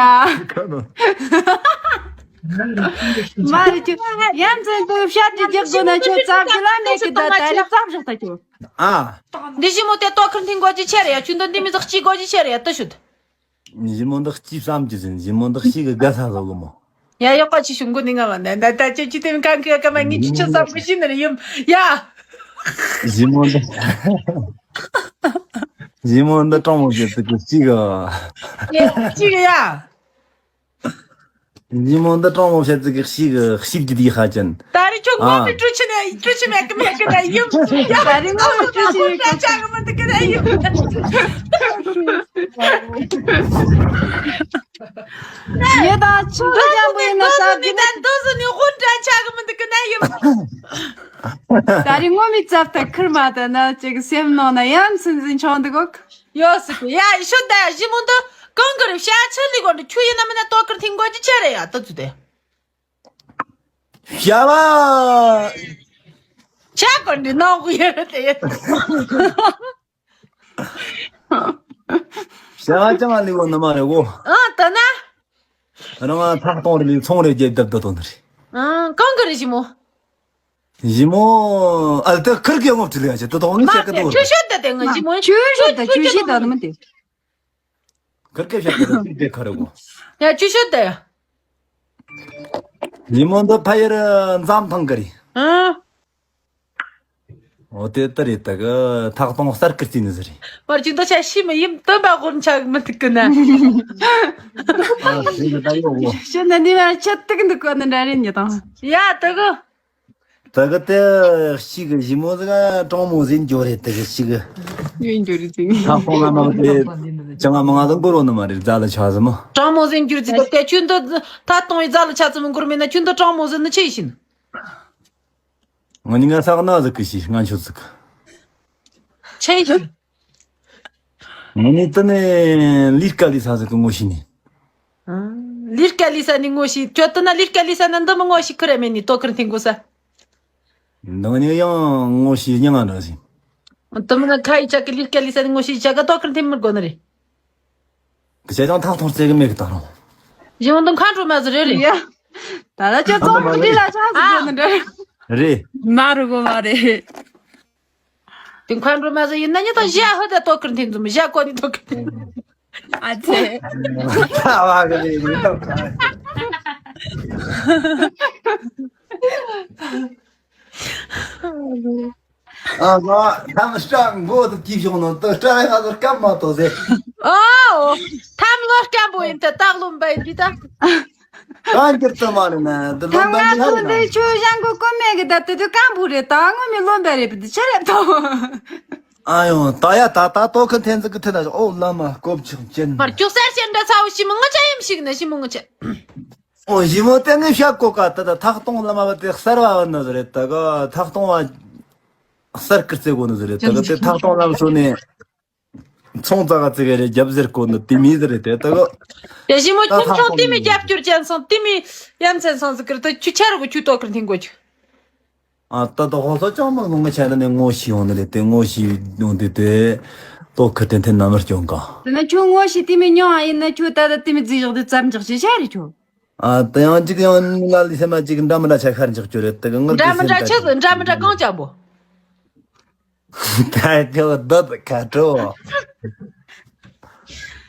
མ་རེད་ཁྱོད། ཡ་མཚན་དུ་བཤད་དེ་རྒྱག་དགོས་ན་ཁྱོད་ཙབ་གི་ལ་མེད་གི་ད་ད་རེ་ཙབ་བཞག་ད་ཁྱོད། ཨ། འདི་ཞི་མོ་དེ་ཏོ་ཁུར་འཐེན་དགོས་ཀྱི་ཆེ་རེད་ཡ། ཁྱོད་འདི་འདི་མི་ཟག་ཅི་དགོས་ཀྱི་ཆེ་རེད་ཡ། ཏི་ཤུད། ཞི་མོ་འདི་ཅི་བསམ་གྱི་ཟིན། ཞི་མོ་འདི་ཤི་གི་དགའ་ས་བཟོ་གི་མོ། ཡ་ཡག་པ་ཅི་ཞུ་མགོ་ནི་ང་བ་ནས་ད་ད་ཅི་ཅི་དེ་མི་གང་གི་ཀ་མ་ངི་ཅི་ཆོ་བསམ་གི་ཤི་ནི་རེད་ཡིན་ཡ། ཞི་མོ་འདི། ཞི་མོ་འདི་གྲོང་མོ་ཞེ་ཚིག་གི་ཤི་གི། ཡ་ཅི་གི་ཡ། ཉིན་མོ་འདི་གྲོང་མོ་བཤད་ཚིག་གི་ཤིག་གི་ཤིག་གི་དེའི་ཧ་ཅན། ད་རེས་ཁྱོད་ངོ་མི་སྤྲོ་ཆི་ནས་སྤྲོ་ཆི་མེད་གི་མེད་གི་ན་ཡིན། ད་རེས་ངོ་མི་སྤྲོ་ཆི་མེད་གི། ད་ཆ་གི་མི་འདུག་གི་ན་ཡིན། ཡེ་ད་ཆུ་འདི་ཅན་པོ་ཡིན་ན་ད་འདི་ན་འདི་ཟི་ནི་དབུ་འདྲ་ཆ་གི་མི་འདུག་གི་ན་ཡིན། ད་རེས་ངོ་མི་ཙབ་ད་ཁིར་མ་ད་ན་ཅིག་སེམས་ནང་ན་ཡ་མཚན་འཛིན་ཆོག་འདུག་གོ། ཡོད་སྲིད་གི་ཡ། ཡི་ཤོད་ད་ཡ། ཞི་མོ་འདི་གང་གི་རེད། བྱ་ཆི་ལི་གོ་འདི་ཁྱོད་ཡིན་ན་མིན་ན་ཏོ་ཁིར་འཐེན་དགོས་ཀྱི་ཆེ་རེད་ཡ། ད་ཚུ་དེ་བྱ་བ། བྱ་གོ་འདི་ནང་གི་ཡོད་རེད་དེ། བྱ་བ་ཅང་ལི་གོ་ནི་མ་རེད་གོ། ཨ་ད་ན། རང་ང་ཐག་གཏོང་རེ་ལི་ཚོང་རེ་རྒྱབ་བརྡབ་ཏུ་དོན་རེད། ཨ་གང་གི་རེད་ཞི་མོ། ཞི་མོ། ཨ་ལ་ད་ཁིར་གི་ངོ་བྲིས་ལ་ཡ་ཆེ་ཏུ་དོང་ནི་མ་ཆེ་གི་དེ་དོ། ཁྱོད་ཤོད་ད་དེ་ང་ཞི་མོ། ཁྱོད་ཤོད་ད་ཁྱོད་ཤོད་ད་ནི་མི་དེ། ཁིར་གི་ཤོད་ད་ཁིར་གི་ཁ་རེ་གོ། ཡ་ཁྱོད་ཤོད་ད་ཡ། ཞི་མོ་འདི་ཕ་ཡུལ་འཛམ་ཐང་གི་རེད། ཨ། འོ་དེ་ལྟར་རེད། ད་གི་ཐག་གཏོང་གསར་ཁིར་རྩིས་ནི་ཟེར་རེད། བར་གྱི་འདི་ཆ་ཤི་མི་ཡིན་སྟོན་པ་དབོར་ཆག་མི་ཐུག་གི་ན། ཨ་ཞི་གི་ད་ཡོ་གོ། ཤི་ན་ནི་མ་ཆད་ཏིག་འདུག་གོ་ནི་འདྲ་རེད་ཉི་དང་། ཡ་ད་གི། ད་གི་དེ་ཤི་གི་ཞི་མོ་ཟིག་གྲོང་མོ་ཟིན་འགྱོ་རེད། ད་གི་ཤི་གི་ཡོད་འགྱོ་རེད་ཟིན། ཐག་གཏོང་ལ་མ་བ་དེ་ཅང་མ་ང་ལ་འགོར་རོ་ནི་མ་རེད། རྫ་ལ་ཆ་ཟི་མོ། གྲོང་མོ་ཟིན་འགྱུར་ཟིན་ད་གི་ཁྱོད་འདི་ཐག་གཏོང་བའི་རྫ་ལ་ཆ་ཙི་མི་འགོར་མེད་ན་ཁྱོད་འདི་གྲོང་མོ་ཟིན་ནི་ཆི་ཡིན། ང་ནི་ང་ས་ག་ན་ཟིག་གི་ཤི་ང་ཆོ་ཟིག་གི། ཆེ་ཡིན། ང་ནི་ད་ནི་ལིར་ཀ་ལི་ས་ཟིག་གི་ངོ་ཤི་ནི། ཨ། ལིར་ཀ་ལི་ས་ནི་ངོ་ཤི་ཁྱོད་ད་ན་ལིར་ཀ་ལི་ས་ན་འདི་མི་ངོ་ཤི་ཁི་རེ་མེད་ནི་ཏོ་ཁིར་འཐེན་གོ་ས། འདི་ནི་ཡང་ངོ་ཤི་ཉང་ང་འདྲ་ཟིན། ད་མི་ན་ཁ་ཡི་ཅག་གི་ལིར་ཀ་ལི་ས་ནི་ངོ་ཤི་ཅག་ག་ཏོ་ཁིར་འཐེན་མི་དགོ་ནི་རེད། དེ་བྱས་ཀྱང་ཐག་ཐོང་རྩེ་གི་མེད་གི་ད་རུང་། གཞན་དུ་མཁའ་འགྲོ་མ་ཟི་རེ་རེ། ཡ། ད་ལ་ཅག་ཙོང་གི་ལ་ཆགས་སུ་གོ་ནི་འདྲ། རེད། མ་རུ་གོ་མ་རེད། དེ་མཁའ་འགྲོ་མ་ཟི་ཡིན་ན་ཉི་ད་ཞ་ཧུ་ད་ཏོ་ཁིར་འཐེན་འཛུམ་ཞ་གོ་ནི་ཏོ་ཁིར་འཐེན། ཨ་ཙེ། ད་བ་གི་རེད་ནི་ཏོ་ཁ། ཨ་ང་ཐམ་སྐྲ་མགོ་དུ་གྱིས་བྱུང་ནོ་ཏོ་སྐྲ་ཡ་ཟུར་སྐམ་མ་ཏོ་ཟེ། ཨོ། ཐམ་ལོ་སྐམ་པོ་ཡིན་ཏེ་སྟག་ལུང་པའི་འདི་ད། གང་གིར་ཏུ་མ་རེད་ན་འདི་ལོ་ཐམ་ང་ཚོ་འདི་ཆོས་ཞང་གི་ཀོ་མེ་གི་ད་དེ་དུས་སྐམ་པོ་རེད། ད་ངོ་མི་ལོན་པ་རེད་པ་འདི་ཆ་རེད་ད། ཨ་ཡོང་ད་ཡ་ད་ད་ཏོ་ཁི་འཐེན་ཟི་གི་ཐེ་ན་ཨོ་བླ་མ་སྐོབ་ཆག་ཅན། མར་ཅོག་སར་ཞེན་འདྲ་ཚ་བོ་ཞི་མོ་ང་ཅག་ཡིན་ཞིག་ན་ཞི་མོ་ང་ཅག་ཨོ་ཞི་མོ་དེ་ངས་བཤད་གོ་ཀ་ད་ད་ཐག་གཏོང་བླ་མ་བ་དེ་གསར་བ་བ་ན་ཟི་རེད། ད་ག་ཐག་གཏོང་བ་གསར་ཀི་རྩེ་གོ་ནི་ཟི་རེད། ད་ག་དེ་ཐག་གཏོང་བླ་མ་སོ་ནས། ཚོང་ཙག་ག་ཙི་ག་རེ་རྒྱབ་ཟེར་གོ་ནི་དེ་མི་ཟེར་རེད་དེ་ད་གོ། དེ་ཞི་མོ་ད་ཁྱུང་ཁྱུང་ཐག་ཏི་མི་རྒྱབ་སྐྱོར་ཅན་སོང་ཏི་མི་ཡ་མཚན་སོང་ཟེར་གི་རེད། ད་ཁྱུ་ཆ་རུ་གི་ཁྱུ་ཏོ་ཁིར་འཐེན་གོ་ཁྱུ། ཨ་ད་ད་ཧོ་སོ་ཅང་མ་ངོ་ང་ཆ་ད་ནས་ངོ་ཤི་ཡོང་ནི་རེད་དེ་ངོ་ཤི་ཡོང་དེ་དེ་ཏོ་ཁིར་ཏན་ཏན་ན་མར་སྐྱོང་ག། དེ་ན་ཁྱུ་ངོ་ཤི་ཏི་མི་ཉོ་ཨ་ཡིན་ན་ཁྱུ་ད་ད་ཏི་མི་རྫི་བཞག་དེ་ཙམ་འཇག་ཤི་ཤ་རེད་ཁྱུ། ཨ་ད་ཡང་ཅིག་ཡང་ལ་ལི་སེ་མ་ཅིག་འདྲ་མི་འདྲ་ཆ་ཤར་འཇག་ཁྱུ་རེད་དེ་གི་ངར་འདྲ་མི་འདྲ་ཆ་འདྲ་མི་འདྲ་གང་ཅག་པོ། ད་ཁྱོད་འདི་ཁ་དྲོ།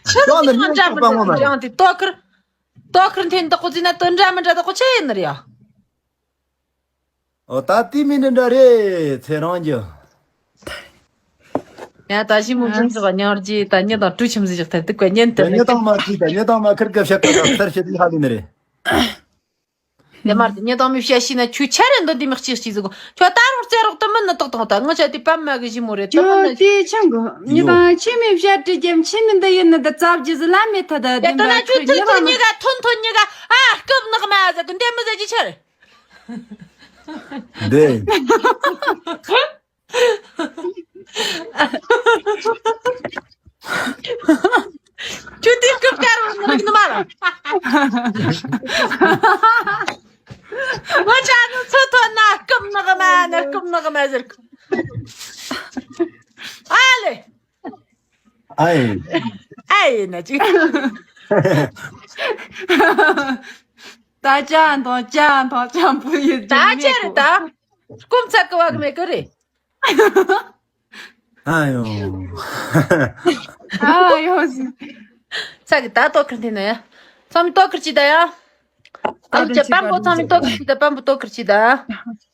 ཁྱོད་ནི་ཡང་འདྲ་མི་འདྲ་ཡང་དེ་ཏོ་ཁིར། ཏོ་ཁིར་འཐེན་དག་གོ་ཟིན་ན་དོན་འདྲ་མི་འདྲ་དག་གོ་ཆེ་ཡིན་ནི་རེད་ཡ། ཨོ་ད་དེ་མི་འདྲ་འདྲ་རེད་ཚེ་རང་རྒྱུ། ཡ་ད་ཞི་མོ་ཁྱིམ་ཚེ་བ་ཉང་རྒྱས་ད་ཉི་དང་གྲུ་ཁྱིམ་ཟིག་ཞག་ཐལ་དུ་གོ་ཉན་དུ་ཉི་དང་མ་ཁྱི་ད་ཉི་དང་མ་ཁིར་གི་བཤད་གི་ད་སར་བཤད་དེ་ཧ་ལི་ནི་རེད། དེ་མར་དེ་ཉི་དང་མི་བཤད་ཤེས་ན་ཁྱོད་ཆ་རེ་འདི་འདི་མི་གཅིག་གཅིག་ཟིག་གོ། ཁྱོད་ད་རུང་རྩེ་རོགས་དུ་མི་ནི་ཏག་ཏག་ད་ང་ཆ་དེ་པད་མ་གི་ཞི་མོ་རེད་ད་ཁྱོད་དེ་ཆང་གོ། ཉི་དང་ཁྱི་མི་བཤད་དྲི་རྒྱམ་ཁྱི་མི་འདི་ཡིན་ནི་ད་ཙབ་རྒྱུ་ཟི་ལ་མེད་ཐ་ད་དེ་ད་ན་ཁྱོད་ཐུན་ཐུན་གཉིས་ཀ་ཐུན་ཐུན་གཉིས་ཀ་ཨ་སྐབས་ནག་མ་ཟིག་གི་འདི་མི་ཟེར་གྱི་ཆ་རེ། འདི། ཁྱོད་དེ་སྐུ་དཀར་བ་ནི་རིག་ནི་མ་ར། ང་ཅག་ནི་ཚོ་ཐོན་ན་སྐུམ་ནག་མ་ནི་སྐུམ་ནག་མ་ཟེར། ཨ་ལེ། ཨའི། ཨའི་ན་ཅིག་ད་ཅང་དང་ཅང་དང་ཅང་བུ་ཡི་ད་ཅི་རེད་ད། སྐུམ་ཚ་གི་བ་གི་མེད་གི་རེད། ཨ་ཡོ། ཨ་ཡོ། ཚ་གི་ད་ལྟོ་ཁུར་འཐེན་ན་ཡ། ཚང་མས་ལྟོ་ཁུར་གྱིས་ད་ཡ། ཨ་ལུ་ཅག་པམ་པོ་ཚང་མས་ལྟོ་ཁུར་གྱིས་ད། པམ་པོ་ལྟོ་ཁུར་གྱིས་ད།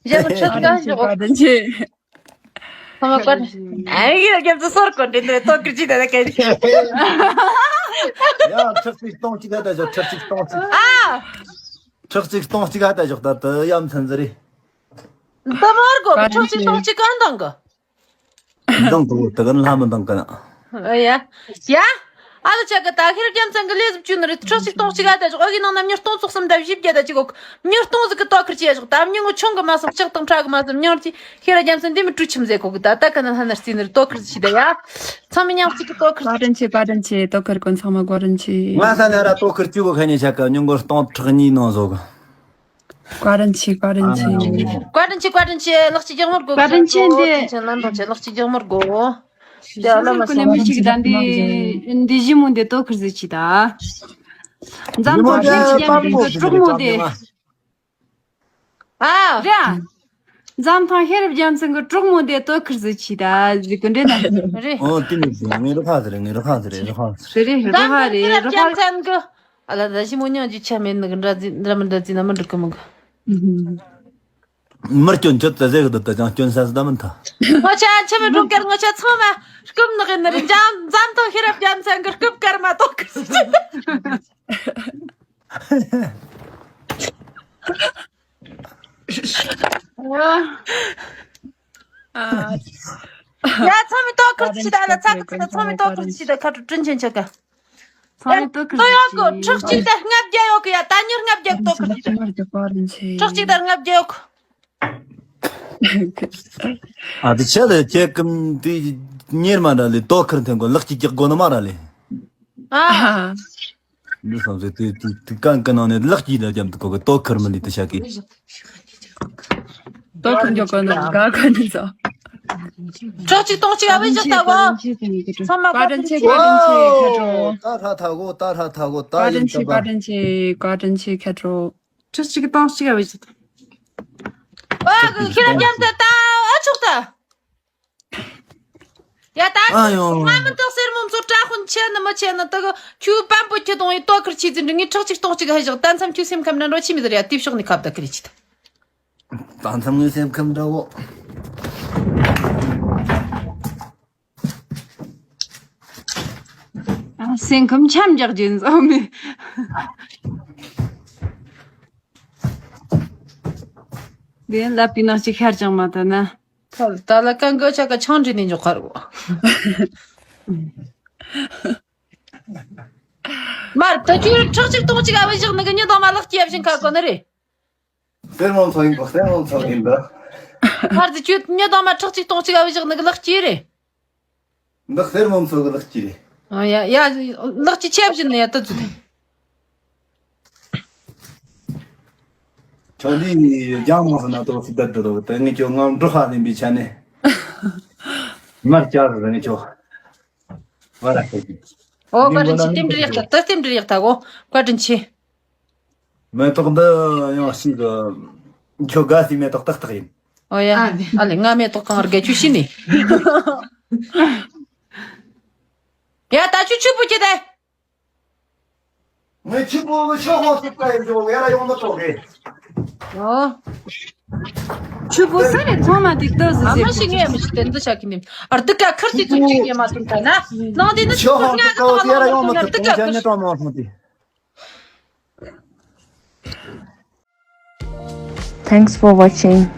གཞན་པ་ཆོད་ག་ཞོག་ཚང་མ་བཀའ་དྲིན། ཨ་ཡེ་རྒྱབ་ཏུ་སོར་གོ་འདྲེ་འདྲེ་ལྟོ་ཁུར་གྱིས་ད་ད་ག་ཡ། ཁྲག་ཅིག་སྟོང་གཅིག་ཧ་ད་ཞོག་ཁྲག་ཅིག་སྟོང་གཅིག་ཨ། ཁྲག་ཅིག་སྟོང་གཅིག་ཧ་ད་ཞོག་ད་ད་ཡ་མཚན་ཟེར་རེད། འདི་མར་གོ་ཁྲག་ཅིག་སྟོང་གཅིག་གང་དང་གི། འདང་གོ་དེ་ག་ལྷ་མི་འདང་གི་ན། ཨ་ཡ། ཡ། ཨ་ལོ་ཆ་གི་ད་ཤེས་རབ་རྒྱལ་མཚན་གི་ལས་ཟིག་བཅུ་ནི་རེད། ཁྲག་ཅིག་སྟོང་གཅིག་ཨ་ད་ཞོག་ཨ་གི་ནང་ན་མྱི་སྟོང་ཚོགས་གསུམ་ད་བཞི་བརྒྱ་ད་ཅིག་གོ། མྱི་སྟོང་ཟིག་གི་ལྟོ་ཁུར་གྱིས་ཡ་ཞོག་ད་མྱི་ངོ་ཆུང་གི་མ་སོང་ལྕགས་དང་ཕྲ་གི་མ་སོང་མྱི་ཅིག་ཤེས་རབ་རྒྱལ་མཚན་འདི་མི་སྤྲུལ་ཁྱིམ་ཟེར་གོ་གི་ད་ད་ག་ན་ལྷ་ན་རྩིས་ནི་རེད། ལྟོ་ཁུར་གྱིས་ད་ཡ། ཚང་མས་མྱིང་གཅིག་གི་ལྟོ་ཁུར། བཀའ་དྲིན་ཆེ། བཀའ་དྲིན་ཆེ། ལྟོ་ཁུར་གོ་ཚང་མ་བཀའ་དྲིན་ཆེ། ང་ས་ན་ར་ལྟོ་ཁུར་གཅིག་གོ་ཁ་ཉེ་ཆ་ག་མྱི་མགོ་སྟོང་ཕྲག་གཉིས་ནང་བཟོ་གི། བཀའ་དྲིན་ཆེ། བཀའ་དྲིན་ཆེ། བཀའ་དྲིན་ཆེ། བཀའ་དྲིན་ཆེ། ལག་གཅིག་རྒྱག་མར་དགོས། བཀའ་དྲིན་ཆེ། འདི་ཆེན་ལམ་དང་ཆེ་ལག་གཅིག་རྒྱག་མར་དགོས། དེ་ཨ་ལ་མ་སོང་། མི་གཅིག་ད་འདི་འདི་ཞི་མོ་འདི་ལྟོ་ཁུར་ཟིག་གྱིས་ད། འཛམ་ཐང་ཤེས་རབ་རྒྱལ་མཚན་གྱི་གྲོགས་མོ་འདི། ཨ། རེད་ཨ། འཛམ་ཐང་ཤེས་རབ་རྒྱལ་མཚན་གྱི་གྲོགས་མོ་འདི་ལྟོ་ཁུར་ཟིག་གྱིས་ད་ཟིག་གི་འདྲེ་ན། རེད། ཨོ་དེ་ནི་ངའི་རུ་ཁ་ཟེར། ངའི་རུ་ཁ་ཟེར། རུ་ཁ་ཟེར། རེད་རེད། རུ་ཁ་རེད། རུ་ཁ། ཨ་ལ་ད་ཞི་མོ་མྱིང་རྒྱུ་ཆ་མེད་ནི་གི་འདྲ་འདྲ་མི་འདྲ་ཟིན་ན་མི་འགྲིག་གི་མི་གི། མི་སྐྱོན་ཁྱོད་ད་ཟེར་གི་འདུག་ད་ཅང་སྐྱོན་ས་ཟིག་ད་མི་འཐད། ང་ཆ་ཆ་མེད་འགྲོ་གར་ང་ཆ་ཚང་མ་རྐུབ་ནག་ཡིན་ནི་རེད། འཛམ་འཛམ་ཐང་ཤེས་རབ་རྒྱལ་མཚན་གི་རྐུབ་དཀར་མ་གཏོགས་གི་ཟིན། ཡ་ཚང་མས་ལྟོ་ཁུར་གྱིས་ད་ལ་ཚ་གི་ཚང་མས་ལྟོ་ཁུར་གྱིས་ད་ཁ་དྲོ་དྲིན་ཆེན་ཆ་ག་ཚང་མས་ལྟོ་ཁུར་ལྟོ་ཡོད་གི། གྱིས། ཁྲག་གཅིག་དང་ལྔ་བརྒྱ་ཡོད་གི། ཡ་ད་མྱི་ལྔ་བརྒྱ་ལྟོ་ཁུར་གྱིས། ཁྲག་གཅིག་དང་ལྔ་བརྒྱ་ཡོད་གི། ཨ་དེ་ཆེ་ལེ་ཁྱེད་ཀྱིས་དེ་གཉེར་མ་འདྲ་ལེ། ལྟོ་ཁུར་འཐེན་དགོས། ལག་གཅིག་རྒྱག་དགོས་ནི་མ་ར་ལེ། ཨ། འདི་བསམ་ཚེ་དེ་དེ་དེ་གང་གི་ནང་ནས་ལག་གཅིག་ལ་རྒྱབ་ཏུ་གོ་གི། ལྟོ་ཁུར་མི་ལི་དུ་ཤ་གི། ལྟོ་ཁུར་འཇོག་གོ་ནོ་ག་ག་ནི་ཟོ། ཁྲག་གཅིག་སྟོང་གཅིག་ཨ་བའི་ཞག་ལྟ་གོ། ཚང་མ་བཀའ་དྲིན་ཆེ། བཀའ་དྲིན་ཆེ་ཁྱེད་ཁྲོ། ད་ཧྲ་ཐ་གོ། ད་ཧྲ་ཐ་གོ། ད་ཡིན་ད་པ། བཀའ་དྲིན་ཆེ། བཀའ་དྲིན་ཆེ། བཀའ་དྲིན་ཆེ་ཁྱེད་ཁྲོ། ཁྲག་གཅིག་སྟོང་གཅིག་ཨ་བའི་ཞག་ད། ཨ་གི་ཁྱེད་རང་རྒྱབ་ད་ད་ཨ་ཆོག་ད། ཡ་ད། ཨ་ཡོ། ང་མི་འདུག་སེར་མོ་མཚོ་སྐྲ་དཔོན་ཆེ་ནི་མི་ཆེ་ནི་དེ་གི་ཁྱོད་པམ་པོ་ཁྱི་དང་ཡི་ལྟོ་ཁུར་ཆེ་ཙི་འདྲི་ངས་ཁྲག་གཅིག་སྟོང་གཅིག་ཧ་ཞོག་ད་མཚམས་ཁྱོད་སེམས་ཁམས་འདྲ་འགྲོ་ཆི་མི་ཟེར་ཡ་དེ་ཕྱོགས་ནས་ཁ་བརྡ་ཁི་རེ་ཆི་ད། ད་མཚམས་ངའི་སེམས་ཁམས་འདྲ་བོ། ཨ་སེམས་ཁམས་འཆམ་རྒྱག་རྒྱུ་ཡིན་བསམ་མེད། དེ་ལབ་པའི་ནང་གཅིག་ཤར་ཅང་མ་ད་ན། ད་ལ་ཀ་འགོ་ཆ་ཀ་ཆང་འདྲི་ནས་འཇོག་ཁར་བོ། མར་ད་ཁྱོད་ཁྲག་གཅིག་སྟོང་གཅིག་ཨ་བའི་ཞག་ནི་གི་མྱི་དང་མ་ལག་སྐྱེལ་བཞིན་ཁ་གོ་ནི་རེད། སེར་མོ་མཚོ་ཡིན་པ། སེར་མོ་མཚོ་ཡིན་པ། མར་ད་ཁྱོད་མྱི་དང་མ་ཁྲག་གཅིག་སྟོང་གཅིག་ཨ་བའི་ཞག་ནི་གི་ལག་སྐྱེལ་རེད། འདི་སེར་མོ་མཚོ་གི་ལག་སྐྱེལ་རེད། ཨ་ཡ་ཡ། ལག་སྐྱེལ་ཆེ་བཞིན་ནི་ཡ་ད་ཚུད། ཁྱོད་འདི་རྒྱང་མང་སོང་ན་ཏོག་ཙི་བསྡད་འདུག་ད་ངས་ཁྱོད་ངའི་འབྲོག་ཁ་ལེན་པའི་ཆ་ནས། མར་བཅར་རེ་ངས་ཁྱོད། ཨོ་བཀའ་དྲིན་ཆེ། རྟེན་འབྲེལ་ཡག་ཐག་ད་རྟེན་འབྲེལ་ཡག་ཐག་གོ། བཀའ་དྲིན་ཆེ། མེ་ཏོག་འདི་ཡང་ཞིག་གི་ཁྱོད་དགའ་སའི་མེ་ཏོག་ཏག་ཏག་ཡིན། ཨོ་ཡ། ཨ་ལེ་ང་མེ་ཏོག་གང་རྒྱ་ཁྱོད་ཤི་ནི། ཡ་ད་ཁྱོད་ཆུ་བུ་ཁྱེར་ཏེ། ངས་ཆུ་བུ་གི་ཤོག་ཁོག་ཐུབ་ཀ་ཡིན་འགྲོ་ཡ་ར་ཡོང་མི་ཐུབ་རེད། ཨོ། ཆུ་བུ་ས་རེ་ཚང་མ་དེ་ལྟོས་ཟེར་ཨ་མ་ཟེར་ཞིག་ངས་མི་ཞིག་དེ་འདི་ཆག་གི་ནི། ཨར་འདི་ཀ་ཁར་དེ་ཚོ་གཅིག་ཡེ་མ་ཐུབ་ད་ན། ནང་དེ་ནི་ཆུ་ཤོག་བུ་ཁོག་ལྔ་གི་ཐོག་ལ་ཡ་ར་ཡོང་མི་ཐུབ། འདི་ཀ་ཁར། ཅང་ཉེ་གྲོང་མང་སོང་དེ། Thanks for watching.